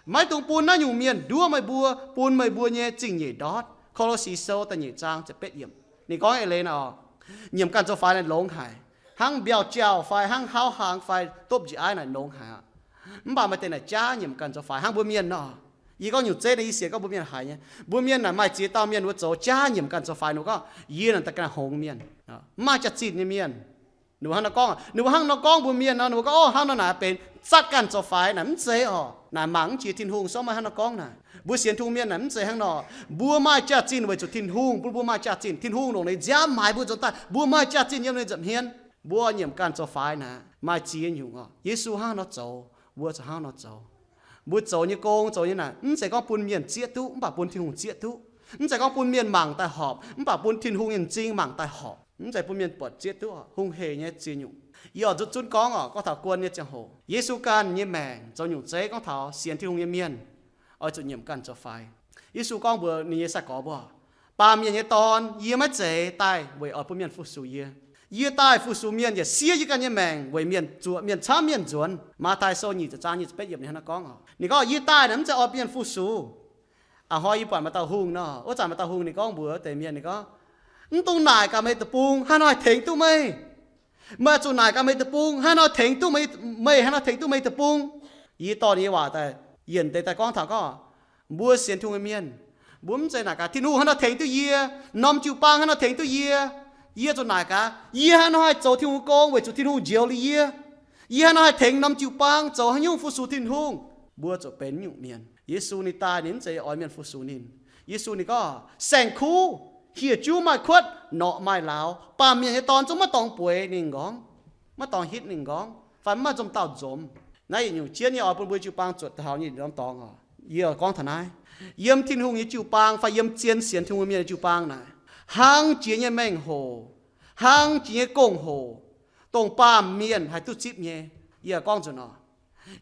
Maiv dungx bun naaiv nyungc mienh nduov meih mbuo, bun meih mbuo nyei zingh nyeic ndortv. Ko^lo^si Sou da'nyeic zaang ziepc betv yiemc. Ninh gorngv eix leiz naaic oc, nyiemc ganh zoux faix naaic longx haic. Hnangv mbiauh jauh fai hnangv hauv hlang fai dopv njiec aiv naaic longx haic aqv. Mv baac maaih deix naaic jaav nyiemc ganh zoux faix hnangv mbuo mienh nor. Yie gorngv nyungc zeiv naaiv yie sienx gorngv mbuo mienh haiz nyei. Mbuo mienh naaic maaih ziex dauh mienh wuov zoux jaav nyiemc ganh zoux faix, ninh gorngv, yie naaic daaih ganh hngongx mienh, mv maaih jaax-zinh nyei mienh. Ninh mbuo hnangv nor gorngv, ninh mbuo hnangv nor gorngv mbuo mienh nor, ninh mbuo gorngv, o, hnangv nor naaic benx zatv ganh zoux faix naaic, mv zeiz oc. Naaic mangc mv jiex Tin-Hungh, sou maiv hnangv nor gorngv naaic. Mbuo sienx Tin-Hungh mienh naaic mv zeiz hnangv nor. Mbuo maaih jaax-zinh weic zuqc Tin-Hungh bun mbuo maaih jaax-zinh. Tin-Hungh longc ninh nziaamv maaiz mbuo nzuonx daaih, mbuo maaih jaax-zinh yiem ninh nza'hmien. Mbuo nyiemc ganh zoux faix naaic maaih ziex nyungc oc. Yesu hnangv nor zoux, mbuo zuqc hnangv nor zoux. Mbuo zoux nyei gong, zoux nyei naaic, mv zeiz gorngv bun mienh zieqv duqv, mv baac bun Tin-Hungh zieqv duqv. Mv zeiz gorngv bun mienh mangc daaih horpc, mv baac bun Tin-Hungh nyei m'zing mangc daaih horpc. Mv zeiz bun mienh buatc zieqv duqv, hungh heic nyei ziex nyungc. Yie oix nzutv zunv gorngv oc, gorngv taux guon nyei ziangh hoc, Yesu ganh nyei maengc zoux nyungc zeiv gorngv taux sienx Tin-Hungh nyei mienh oix zuqc nyiemc ganh zoux faix. Yesu gorngv mbuox ninh nyei sai-gorx mbuo, baamh mienh nyei dorn, yie maiv zeiz daaih weic oix bun mienh fu-sux yie. Yie daaih fu-sux mienh yaac siev yie ganh nyei maengc weic mienh zuoqc, mienh camv mienh nzuonx. Matv^taai Sou nyic ziepc zaang nyic ziepc betv yiemc ninh hnangv naaiv gorngv oc. Ninh gorngv, yie daaih naaic mv zeiz oix mienh fu-sux. A'hnoi yie buatc maaih dauh hungh nor, wuov zanc maaih dauh hungh ninh gorngv mbuox wuov deix mienh, ninh gorngv, mv dungx naaic gaax meih deic-bung hnangv haaix nor haih tengx duqv meih. Meih oix zuqc naaic gaax meih deic-bung hnangv haaix nor haih tengx duqv meih, meih hnangv haaix nor haih tengx duqv meih deic-bung. Yie dorh ninh nyei waac daaih yienc deix daaih gorngv taux gorngv, mbuo sienx Tin-Hungh nyei mienh, mbuo mv zeiz naaic gaax Tin-Hungh hnangv haaix nor tengx duqv yie, norm jiu-baang hnangv haaix nor tengx duqv yie. Yie zuqc naaic gaax, yie hnangv haaix nor haih zoux Tin-Hungh gong weic zuqc Tin-Hungh njoux liuz yie. Yie hnangv haaix nor haih tengx norm jiu-baang zoux haaix nyungc fu-sux Tin-Hungh. Mbuo zuqc benx nyungc mienh. Yesu ninh daaih ninh mv zeiz oix mienh fu-sux ninh. Yesu ninh gorngv, saeng-kuv, hieh juv maaih kuotv, norqc maaih lauz, baamh mienh nyei dorn zungv maiv dorngx bueix ninh m'nqorngv, maiv dorngx hitv ninh m'nqorngv, fai maiv maaih nzomh dauh nzomz. Naaiv yietc nyungc jienv nyei oix bun mbuo jiu-baang zuotc taux nyei norm dorngx oc. Yie gorngv taux naaiv, yiem Tin-Hungh nyei jiu-baang fai yiem zien sienx Tin-Hungh mienh nyei jiu-baang naaic, hlang jiex nyei mengh hoc, hlang jiex nyei gong-hoc, dongh baamh mienh haih duqv zipv nyei. Yie gorngv nzunc oc,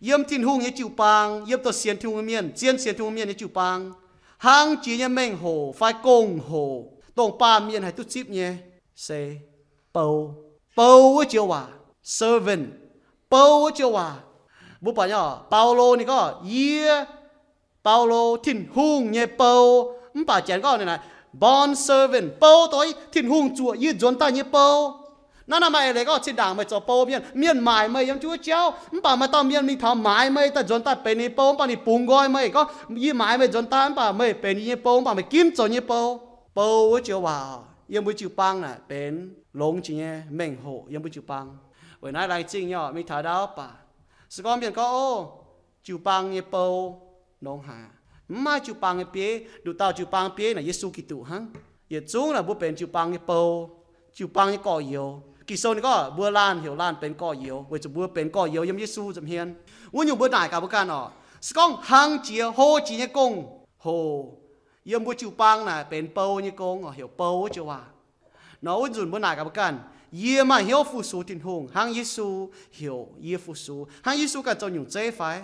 yiem Tin-Hungh nyei jiu-baang, yiem dongh sienx Tin-Hungh mienh, zien sienx Tin-Hungh mienh nyei jiu-baang, hlang jiex nyei mengh hoc fai gong-hoc, dongh baamh mienh haih duqv zipv nyei, se bou. Bou wuov joux waac, servant. Bou wuov joux waac. Mbuo buatc nyei oc, Baulo ninh gorngv, yie, Baulo, Tin-Hungh nyei bou. Mv baac janx gorngv ninh naaic bond servant, bou dongh Tin-Hungh zuoqc yie nzuonx daaih nyei bou. Naaiv, naaiv maaih eix leiz gorngv zinh ndaangc meih zoux bou mienh, mienh maaic meih yiem jienv wuov jauv, mv baac maaih dauh mienh mingh taux maaiz meih daaih nzuonx daaih benx ninh nyei bou, mv baac ninh bungx nqoi meih gorngv, yie maaiz meih nzuonx daaih, mv baac meih benx yie nyei bou, mv baac meih ginv zoux nyei bou. Bou wuov joux waac yiem mbuo jiu-baang naaic benx longx jiex nyei mengh hoc yiem mbuo jiu-baang. Weic naaiv laengz zingh nyei oc, mingh taux ndau baac se gorngv mienh gorngv, ov, jiu-baang nyei bou longx haic. Mv maaih jiu-baang nyei bieiv. Nduqc dauh jiu-baang bieiv naaic Yesu Giduc hnangv. Yietc zungv naaic mbuo benx jiu-baang nyei bou, jiu-baang nyei gorx-youz. Ging-Sou ninh gorngv mbuo laanh heuc laanh benx gorx-youz weic zuqc mbuo benx gorx-youz yiem Yesu nza'hmien. Wuov nyungc mbuo naaic gaax mbuo ganh oc, se gorngv hlang jiex, hlo jiex nyei gong-hoc yiem mbuo jiu-baang naaic benx bou nyei gong oc, heuc bou wuov joux waac. Nor wuov nzunc mbuo naaic gaax mbuo ganh, yie maaih hnyouv fu-sux Tin-Hungh hnangv Yesu heuc yie fu-sux, hnangv Yesu ganh zoux nyungc zeiv fai?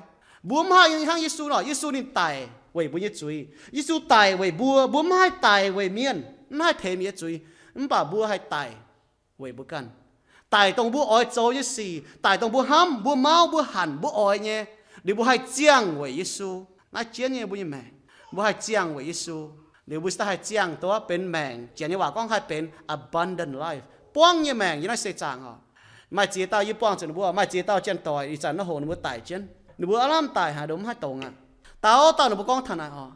Mbuo mv haih hnangv Yesu nor, Yesu ninh daic weic mbuo nyei zuiz. Yesu daic weic mbuo, mbuo mv haih daic weic mienh, mv haih teix mienh nyei zuiz. Mv baac mbuo haih daic weic mbuo ganh. Daic dongh mbuo oix zoux nyei sic, daic dongh mbuo hnamv, mbuo mauv, mbuo hanc, mbuo oix nyei, liuz mbuo haih ziangh weic Yesu. Naaiv jienv nyei mbuo nyei maengc, mbuo haih ziangh weic Yesu. Liuz mbuo cingx daaih haih ziangh duqv benx maengc, janx nyei waac gorngv haih benx abundant life, buangv nyei maengc yiem naaiv seix zaangc oc. Maaih ziex dauh yie buangh zuqc ninh mbuo, maaih ziex dauh janx-doic ih zanc naaiv hoc ninh mbuo daic jienv, ninh mbuo aav lamh daic haic, ninh mbuo mv haih dongz aqv. Dauh dauh ninh mbuo gorngv taux naaic oc,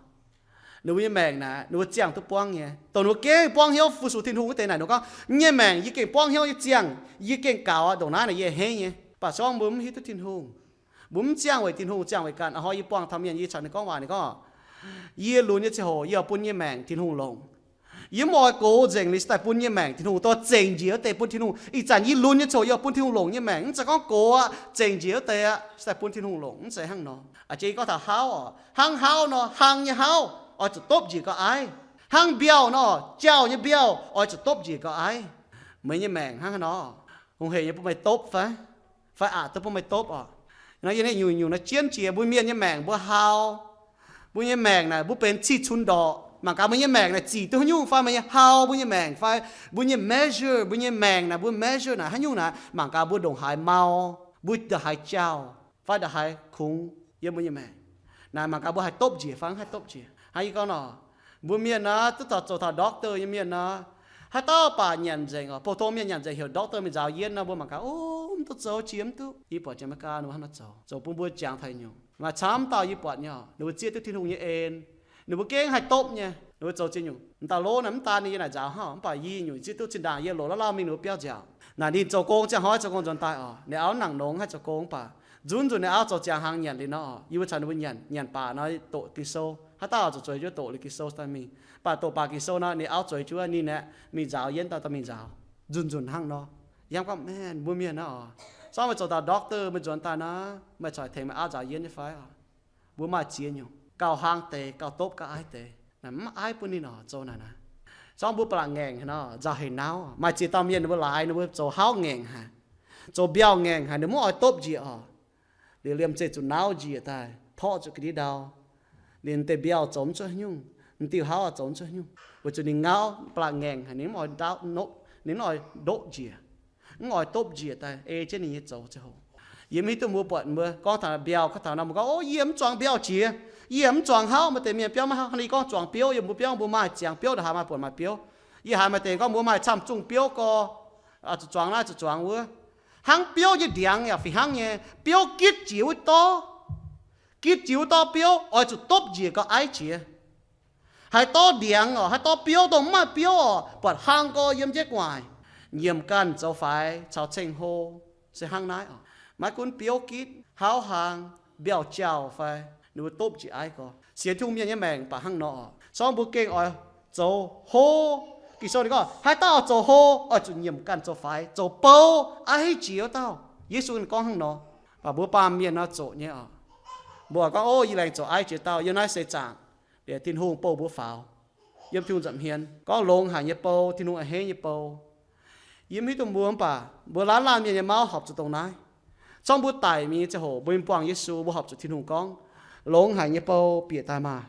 ninh mbuo nyei maengc naaic ninh mbuo ziangh duqv buangv nyei. Dongh ninh mbuo gengh buangv hnyouv fu-sux Tin-Hungh wuov deix naaic, ninh mbuo gorngv, nyei maengc yie gengh buangv hnyouv nyei ziangh, yie gengh gaux aqv, ndongc naaiv naaic yie a'hneiv nyei. Mv baac se gorngv mbuo mv hiuv duqv Tin-Hungh, mbuo mv ziangh weic Tin-Hungh, ziangh weic ganh. A'hnoi yie buangh taux mienh, yie caux ninh gorngv waac, ninh gorngv, yie lunx nyei ziangh hoc yie oix bun yie nyei maengc Tin-Hungh longc. Yie mv oix gox nzengc liuz cingx daaih bun yie nyei maengc Tin-Hungh dorh zengc njiec wuov deix bun Tin-Hungh. Ih zanc yie lunx nyei ziangh hoc yie oix bun Tin-Hungh longc yie nyei maengc, mv zeiz gorngv gox aqv, zengc njiec wuov deix aqv, cingx daaih bun Tin-Hungh longc, mv zeiz hnangv nor. A'jang yie gorngv taux hauv oc, hnangv hauv nor, hlang nyei hauv oix zuqc dopv njiec gauh aiv. Hnangv mbiauh nor, jauh nyei mbiauh oix zuqc dopv njiec gauh aiv. Meih nyei maengc hnangv haaix nor? Hungh heic nyei bun meih dopv fai? Fai aqc duqv bun meih dopv oc? Nor yie nyungc-nyungc nor jienv jiex mbuo mienh nyei maengc mbuo hau. Mbuo nyei maengc naaic mbuo benx cih cunx ndorqc. Mangc gaax mbuo nyei maengc naaic zic duqv haaix nyungc fai meih nyei hau mbuo nyei maengc fai mbuo nyei measure, mbuo nyei maengc naaic mbuo measure naaic haaix nyungc naaic, mangc gaax mbuo ndongc haaix mau, mbuo ndongc haaix jauh, fai ndongc haaix kungx yiem mbuo nyei maengc. Naaic mangc gaax mbuo haih dopv njiec fai mv haih dopv njiec. Hnangv yie gorngv nor, mbuo mienh nor, duqv taux zoux taux doctor nyei mienh nor, haaix dauh baac nyanc nzengc oc. Pou-tong mienh nyanc nzengc heuc doctor mingh nzaaux yienv nor, mbuo mangc gaax, o, mv duqv zoux, jiex mv duqv. Yie buatc janx maiv gaax ninh mbuo hnangv nor zoux, zoux bun mbuo jangx taux nyungc. Maaih camv dauh yie buatc nyei oc, ninh mbuo zieqv duqv Tin-Hungh nyei en. Ninh mbuo gengh haih dopv nyei, ninh mbuo zoux ziex nyungc. M'dauh lov naaic mv daan ninh yie naaic nzaaux hnangv, mv baac yie nyungc zieqv duqv zinh ndaangc yie loc lauv lauh mingh ninh mbuo biauv nziaauc. Naaic ninh zoux gong ziangh hnoi zoux gong nzuonx daaih oc, ninh auv mv nangc longx haih zoux gong, mv baac nzunc nzunc ninh auv zoux ziangx hnaangx nyanc liuz nor oc, yie mbuo caux ninh mbuo nyanc, nyanc baac nor doqc Ging-Sou. Haaix dauh zuqc zueiz juov doqc liuz Ging-Sou daaih mingh. Mv baac doqc baac Ging-Sou nor ninh auv zueiz juov ninh aeqv, mingh nzaaux yienv dauh dauh mingh nzaaux. Nzunc nzunc hnangv nor. Yie hnamv gorngv, man, mbuo mienh nor oc, se gorngv meih zoux dauh doctor meih nzuonx daaih nor, meih corc tengx meih auv nzaaux yienv nyei fai oc? Mbuo maaih ziex nyungc, gauh hlang deix, gauh dopv, gauh aiv deix. Naaic mv aiv bun ninh oc, zoux naaic naaic. Se gorngv mbuo ba'laqc ngaengc haic nor, nzauh hec nauv. Maaih ziex dauh mienh ninh mbuo laaix ninh mbuo zoux hauv ngaengc haic, zoux mbiauh ngaengc haic, ninh mv oix dopv njiec oc. Liuz liemh zeih zuqc nauv njiec daaih, torqv zuqc ga'ndiev ndau. Liuz deix mbiauh zoux mv cuotv haaix nyungc, diuh hauv zoux mv cuotv haaix nyungc, weic zuqc ninh ngauv ba'laqc ngaengc haic, ninh mv oix ndoqv, ninh mv oix ndoqv njiec. mv oix dopv njiec daaih ei jienv ninh nyei zoux ziangh hoc. Yie mv hiuv duqv mbuo buatc mbuo gorngv taux mbiauh, gorngv taux nor mbuo gorngv, O, yie mv zuangx mbiauh jiex, yie mv zuangx hauv. Maaih deix mienh biauv maiv hauv, ninh gorngv zuangx biouv, yiem mbuo biauv mbuo maaih ziangx biouv, ndongc haaix maaih buonc maaih biouv. Yie haiz maaih deix gorngv mbuo maaih camv zungh biouv gorx, zuqc zuangx naaiv zuqc zuangx wuov. Hnangv biouv nyei ndiangx yaac fih hnangv nyei, biouv gitv jiex wuov dorv, gitv jiex wuov dorv biouv oix zuqc dopv njiec gau aiv jiex. Haaix dorv ndiangx oc, haaix dorv biouv dongh mv maaih biouv oc, buatc hlang gau yiem jienv gu'nguaaic, nyiemc ganh zoux faix caux ceng-hlo se hnangv naaiv oc. Maiv gunv biouv gitv, hauv hlang, mbiauh jauh fai, ninh mbuo dopv njiec aiv gau. Sienx Tin-Hungh mienh nyei maengc baac hnangv nor oc. Zorngv mbuo gengh oix zoux hlo. Ging-Sou ninh gorngv haaix dauh oix zoux hlo, oix zuqc nyiemc ganh zoux faix, zoux bou, aiv jiex wuov dauh. Yesu ninh gorngv hnangv nor. Baac mbuo baamh mienh nor zoqc nyei oc. Mbuo gorngv, O, yie laengz zoux aiv jiex dauh. Yiem naaiv seix zaangc, bieqc Tin-Hungh bouh mbuo faaux. Yiem Tin-Hungh nza'hmien gorngv longx haic nyei bou, Tin-Hungh a'hneiv nyei bou. Yie mv hiuv duqv mbuo, mv baac mbuo laanh laanh mienh nyei mauv horpc zuqc dongh naaiv. Zorngv mbuo daic mingh nyei ziangh hoc, mbuo mingh buangh Yesu, mbuo horpc zuqc Tin-Hungh gorngv, Longx haic nyei bou, bieqc daaih maah!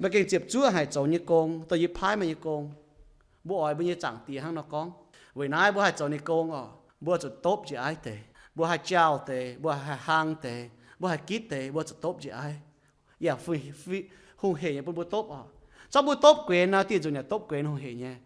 Meih gengh ziepc zuoqv haic zoux nyei gong, dongh yie paaiv meih nyei gong. Mbuo oix mbuo nyei Zaangc Diex hnangv nor gorngv. Weic naaiv mbuo haih zoux ninh gong oc, mbuo zuqc dopv njiec aiv deix. Mbuo haih jauh deix, mbuo haih hlang deix, mbuo haih gitv deix, mbuo zuqc dopv njiec aiv. Yaac hungh hec nyei bun mbuo dopv oc. Zorngv mbuo dopv guenx nor, dieh nzunc yaac dopv guenx hungh hec nyei.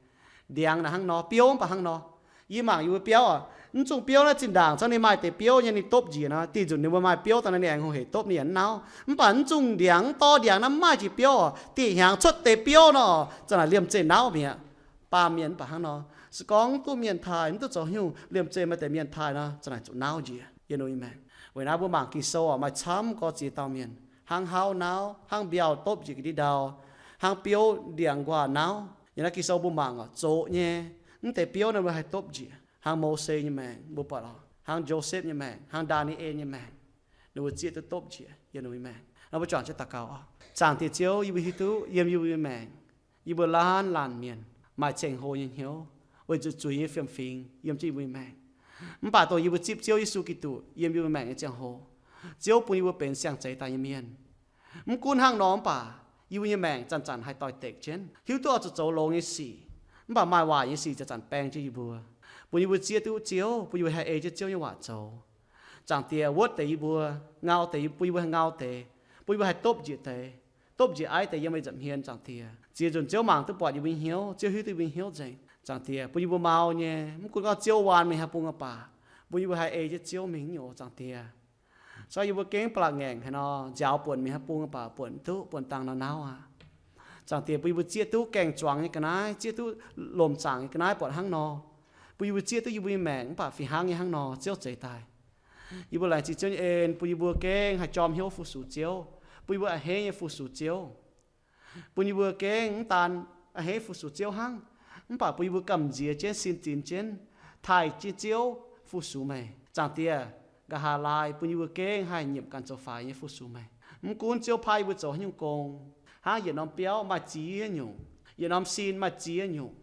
Ndiangx naaic hnangv nor, biouv mv baac hnangv nor. Yie mangc yie mbuo biauv oc, mv zungh biouv naaiv zinh ndaangc, zorngv ninh maaih deix biouv nyei ninh dopv njiec nor, dieh nzunc ninh mbuo maaih biouv daaih naaiv ninh aengx hungh hec dopv ninh yaac mv nauv. Mv baac mv zungh ndiangx, mv dorv ndiangx naaiv mv maaih jiex biouv oc, dieh hnyangx cuotv deix biouv nor, za'naaic liemh zeih nauv mi'aqv. Baamh mienh mv baac hnangv nor. Se gorngv mv duqv mienh taaih, mv duqv zoux haaix nyungc, liemh zeih maaih deix mienh taaih nor, za'naaic zuqc nauv njiec yiem ninh nyei maengc. Weic naaiv mbuo mangc Ging-Sou oc, maaih camv gorx ziex dauh mienh hnangv hauv nauv, hnangv mbiauh dopv njiec ga'ndiev ndau, hnangv biouv ndiangx nquaah nauv. Yiem naaiv Ging-Sou mbuo mangc oc, zoqc nyei, mv deix biouv naaiv mbuo haih dopv njiec. Hnangv Mose nyei maengc mbuo buatc oc, hnangv Josepv nyei maengc, hnangv Ndaa^ni^en nyei maengc, ninh mbuo zieqv duqv dopv njiec yiem ninh mbuo nyei maengc. Nor mbuo juangc jienv daux gaux oc. Zaangc Diex Ziouv, yie mbuo hiuv duqv yiem yie mbuo nyei maengc, yie mbuo laanh laanh mienh maaih ceng-hlo nyei hnyouv weic zuqc zuiz nyei fiem-fingx yiem jienv yie mbuo nyei maengc. Mv baac dongh yie mbuo zipv Ziouv Yesu Giduc yiem yie mbuo maengc nyei ziangh hoc, Ziouv bun yie mbuo benx siang-zeix daaih nyei mienh. Mv gunv hnangv nor mv baac yie mbuo nyei maengc zanc-zanc haih doix-dekc jienv, hiuv duqv oix zuqc zoux longx nyei sic, mv baac maaih waaic nyei sic zanc-zanc baeng jienv yie mbuo, bun yie mbuo zieqv duqv Ziouv, bun yie mbuo haih ei jienv Ziouv nyei waac zoux. Zaangc Diex, wuotv deix yie mbuo, ngau deix, bun yie mbuo haih ngau deix, bun yie mbuo haih dopv njiec deix, dopv njiec aiv deix yiem meih nza'hmien. Zaangc Diex, ziex nzunc Ziouv mangc duqv buatc yie mbuo nyei hnyouv, Ziouv hiuv duqv yie mbuo nyei hnyouv nzengc. Zaangc Diex, bun yie mbuo mau nyei, mv gunv gorngv Ziouv waan meih haaix bung aqv baac, bun yie mbuo haih ei jienv Ziouv mingh nyei oc. Zaangc Diex, se gorngv yie mbuo gengh ba'laqc ngaengc haaix nor, nziaaux buonc meih haaix bung aqv baac buonc duqv, buonc dangh nor nauv aqv. Zaangc Diex, bun yie mbuo zieqv duqv gaeng-zuangx nyei ga'naaiv, zieqv duqv lomc zaangc nyei ga'naaiv buatc hnangv nor, bun yie mbuo zieqv duqv yie mbuo nyei maengc mv baac fih hnangv nyei hnangv nor, Ziouv zeix daaih. Yie mbuo laengz zingh Ziouv nyei en, bun yie mbuo gengh haih jorm hnyouv fu-sux Ziouv, bun yie mbuo a'hneiv nyei fu-sux Ziouv. Bun yie mbuo gengh mv daan a'hneiv fu-sux Ziouv hnangv, mv baac bun yie mbuo gamh nziex jienv, sin zinx jienv, taaih jienv Ziouv fu-sux meih. Zaangc Diex, nqa'haav laai bun yie mbuo gengh haih nyiemc ganh zoux faix nyei fu-sux meih. Mv gunv Ziouv paaiv yie mbuo zoux haaix nyungc gong, hnangv yietc norm biauv maaih ziex nyungc, yietc norm sin maaih ziex nyungc,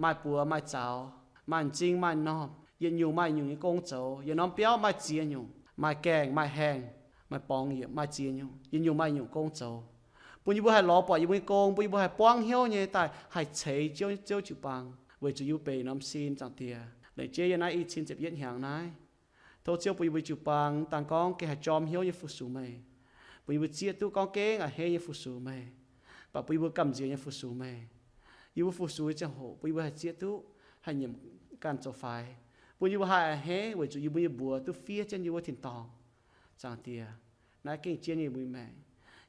maaih buoz maaih zaux, maaih m'zing maaih m'normh, yietc nyungc maaih nyungc nyei gong zoux. Yietc norm biauv maaih ziex nyungc, maaih gaengh, maaih haengh, maaih borngz, yietc maaih ziex nyungc, yietc nyungc maaih nyungc gong zoux. Bun yie mbuo haih lorz buatc yie mbuo nyei gong, bun yie mbuo haih buangv hnyouv nyei daaih haih ceix Ziouv, Ziouv jiu-baang, weic zuqc yie mbuo benx norm sin. Zaangc Diex, lengc jeiv yiem naaiv i cin ziepc yietv hnyangx naaiv, tov Ziouv bun yie mbuo jiu-baang daan gorngv gengh haih jorm hnyouv nyei fu-sux meih, bun yie mbuo zieqv duqv gorngv gengh a'hneiv nyei fu-sux meih, mv baac bun yie mbuo gamh nziex nyei fu-sux meih. Yie mbuo fu-sux nyei ziangh hoc bun yie mbuo haih zieqv duqv haih nyiemc ganh zoux faix, bun yie mbuo haih a'hneiv weic zuqc yie mbuo nyei mbuox duqv fiev jienv yie mbuo tin-dorngh. Zaangc Diex, naaiv gengh jienv yie mbuo nyei maengc.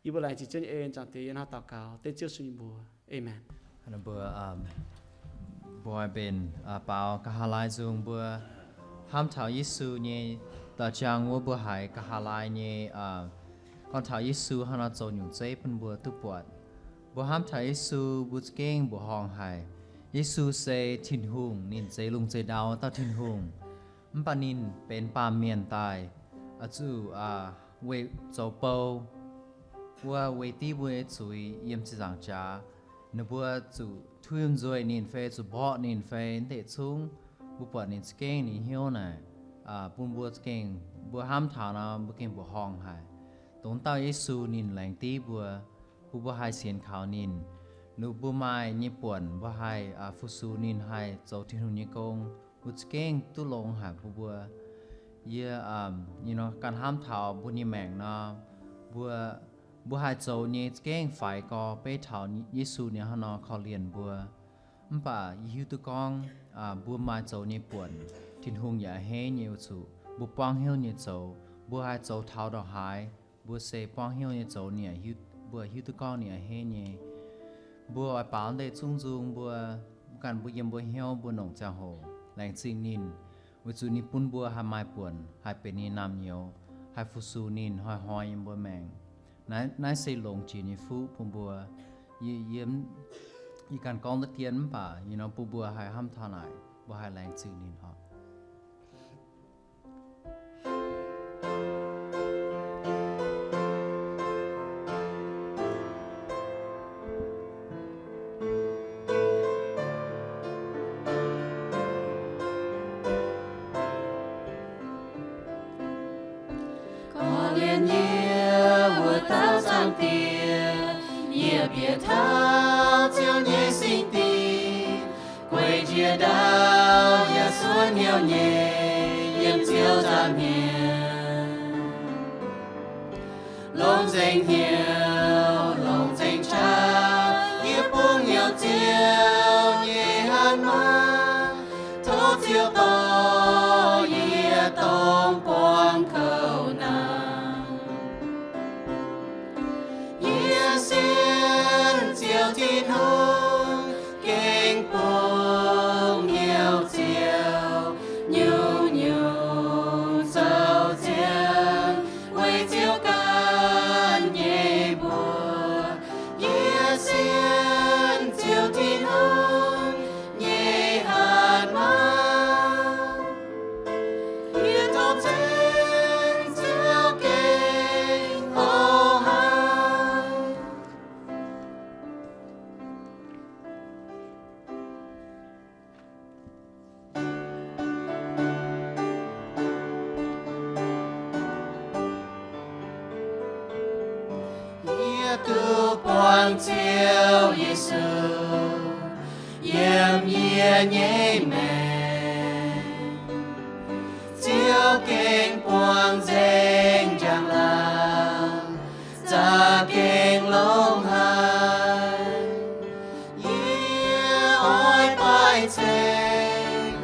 Yie mbuo laengz zingh Ziouv nyei en. Zaangc Diex, yie hnangv daux gaux dengv Ziouv Yesu nyei mbuox. Aamen. Mbuo, mbuo benx baaux nqa'haav laai nzung, mbuo hnamv taux Yesu nyei daauh jaang wuov, mbuo haiz nqa'haav laai nyei, gorngv taux Yesu hnangv nor zoux nyungc zeiv bun mbuo duqv buatc. Mbuo hnamv taux Yesu, mbuo za'gengh mbuoqc horngh haic. Yesu se Tin-Hungh, ninh zeix lungh zeix ndau dauh Tin-Hungh. Mv baac ninh benx baamh mienh daaih, zuqc weih zoux bou, wuov weih div mbuo nyei zuiz yiem ziepc nzaangc jaax. Ninh mbuo zuqc tumv nzueic ninh fai zuqc mborqv ninh fai mv deix zungv, mbuo buatc ninh za'gengh ninh hnyouv naaic, bun mbuo za'gengh, mbuo hnamv taux nor mbuo gengh mbuoqc horngh haic. Dongh dauh Yesu ninh laengz div mbuo, bun mbuo haih sienx kaux ninh. Ninh mbuo maaih nyei buonc mbuo haih fu-sux ninh, haih zoux Tin-Hungh nyei gong. Mbuo za'gengh duqv longx haic bun mbuo. Yie ganh hnamv taux mbuo nyei maengc nor, mbuo, mbuo haih zoux nyei za'gengh faix gorx beiv taux Yesu ninh hnangv nor korv-lienh mbuo. Mv baac yie hiuv duqv gorngv mbuo maaih zoux nyei buonc, Tin-Hungh yaac a'hneiv nyei weic zuqc mbuo buangv hnyouv nyei zoux. Mbuo haih zoux taux ndongc haaix, mbuo se buangv hnyouv nyei zoux, ninh, mbuo hiuv duqv gorngv ninh a'hneiv nyei. Mbuo oix baaux ndeic zungv nzung mbuo, ganh mbuo yiem mbuo hnyouv mbuo nongc ziangh hoc laengz zingh ninh, weic zuqc ninh bun mbuo haih maaih buonc haih benx ninh naamh nyouz, haih fu-sux ninh hnoi-hnoi yiem mbuo maengc. Naaiv, naaiv se longx jiex nyei fuqv bun mbuo. Yie, yie ganh gorngv deix dien mv baac yie nor bun mbuo haih hnamv taux naaic, mbuo haih laengz zingh ninh oc. Korv-lienh yie wuov dauh Zaangc Diex, yie bieqc taux Ziouv nyei singx dinc, gueic njiec ndau yaac suonv hnyouv nyei yiem Ziouv nza'hmien. Longc nzengc hnyouv, longc nzengc qaqv, yie bungx hnyouv Ziouv nyei hatc maaz. Tov Ziouv dorh yie dongh buangh kouv naaiv. Yie sienx Ziouv Tin-Hungh, gengh bungx hnyouv Ziouv, nyungc-nyungc zoux ziangx weic Ziouv ganh nyei mbuox. Yie sienx Ziouv Tin-Hungh nyei hatc maaz. Yie tov ceng Ziouv gengh hoz haic. Yie duqv buangh Ziouv Yesu yiem yie nyei maengc. Ziouv gengh buangh nzengc njang-laangc, za'gengh longx haic. Yie oix baih ceng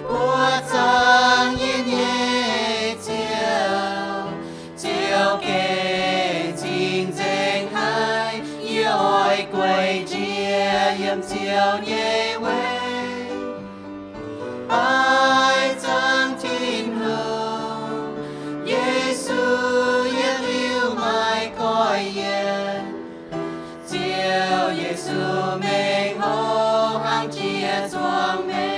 buoqc zaangc yie nyei Ziouv. Ziouv gengh cing-nzengc haic, yie oix gueic njiec yiem Ziouv nyei weic. Baih zaangc Tin-Hungh, Yesu yietc liuz maiv goiv yienc. Ziouv Yesu mengh hoz hnangv jiex zuangx mengh.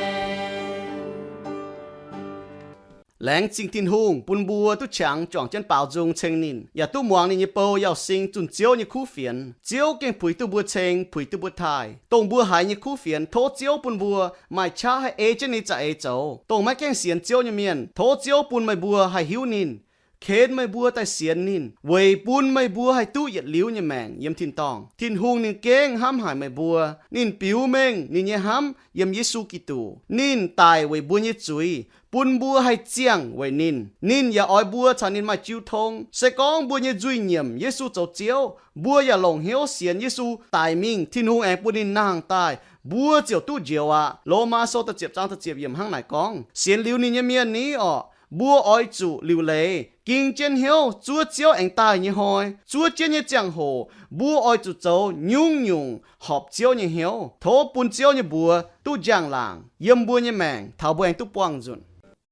Laengz zingh Tin-Hungh bun mbuo duqv qangx juangc jienv baaux nzung ceng ninh, yaac duqv muangx ninh nyei bou Yauz Sing zunh Ziouv nyei kuv fienx. Ziouv gengh puix duqv mbuo ceng, puix duqv mbuo taaih. Dongh mbuo haiz nyei kuv fienx, tov Ziouv bun mbuo maaih qaqv haih ei jienv ninh za'eix zoux. Dongh maiv gaengh sienx Ziouv nyei mienh, tov Ziouv bun meih mbuo haih hiuv ninh, ken meih mbuo daaih sienx ninh, weic bun meih mbuo haih duqv yietc liuz nyei maengc yiem tin-dorngh. Tin-Hungh ninh gengh hnamv haic meih mbuo. Ninh biux mengh ninh nyei hnamv yiem Yesu Giduc. Ninh daic weic mbuo nyei zuiz, bun mbuo haih ziangh weic ninh. Ninh yaac oix mbuo caux ninh maaih jiu tong. Se gorngv mbuo nyei nzuih nyiemc Yesu zoux Ziouv, mbuo yaac longc hnyouv sienx Yesu daic mingh, Tin-Hungh aengx bun ninh nangh daaih, mbuo ziouc duqv njoux aqv. Lomaa Sou da'ziepc zaang da'ziepc yiemc hnangv naaic gorngv, sienx liuz ninh nyei mienh ni orqc, mbuo oix zuqc liuc leiz, ging jienv hnyouv zuov Ziouv aengx daaih nyei hnoi. Zuov jienv nyei ziangh hoc mbuo oix zuqc zoux nyungc-nyungc horpc Ziouv nyei hnyouv. Tov bun Ziouv nyei mbuox duqv njang-laangc yiem mbuo nyei maengc taux mbuo aengx duqv buangh nzunc.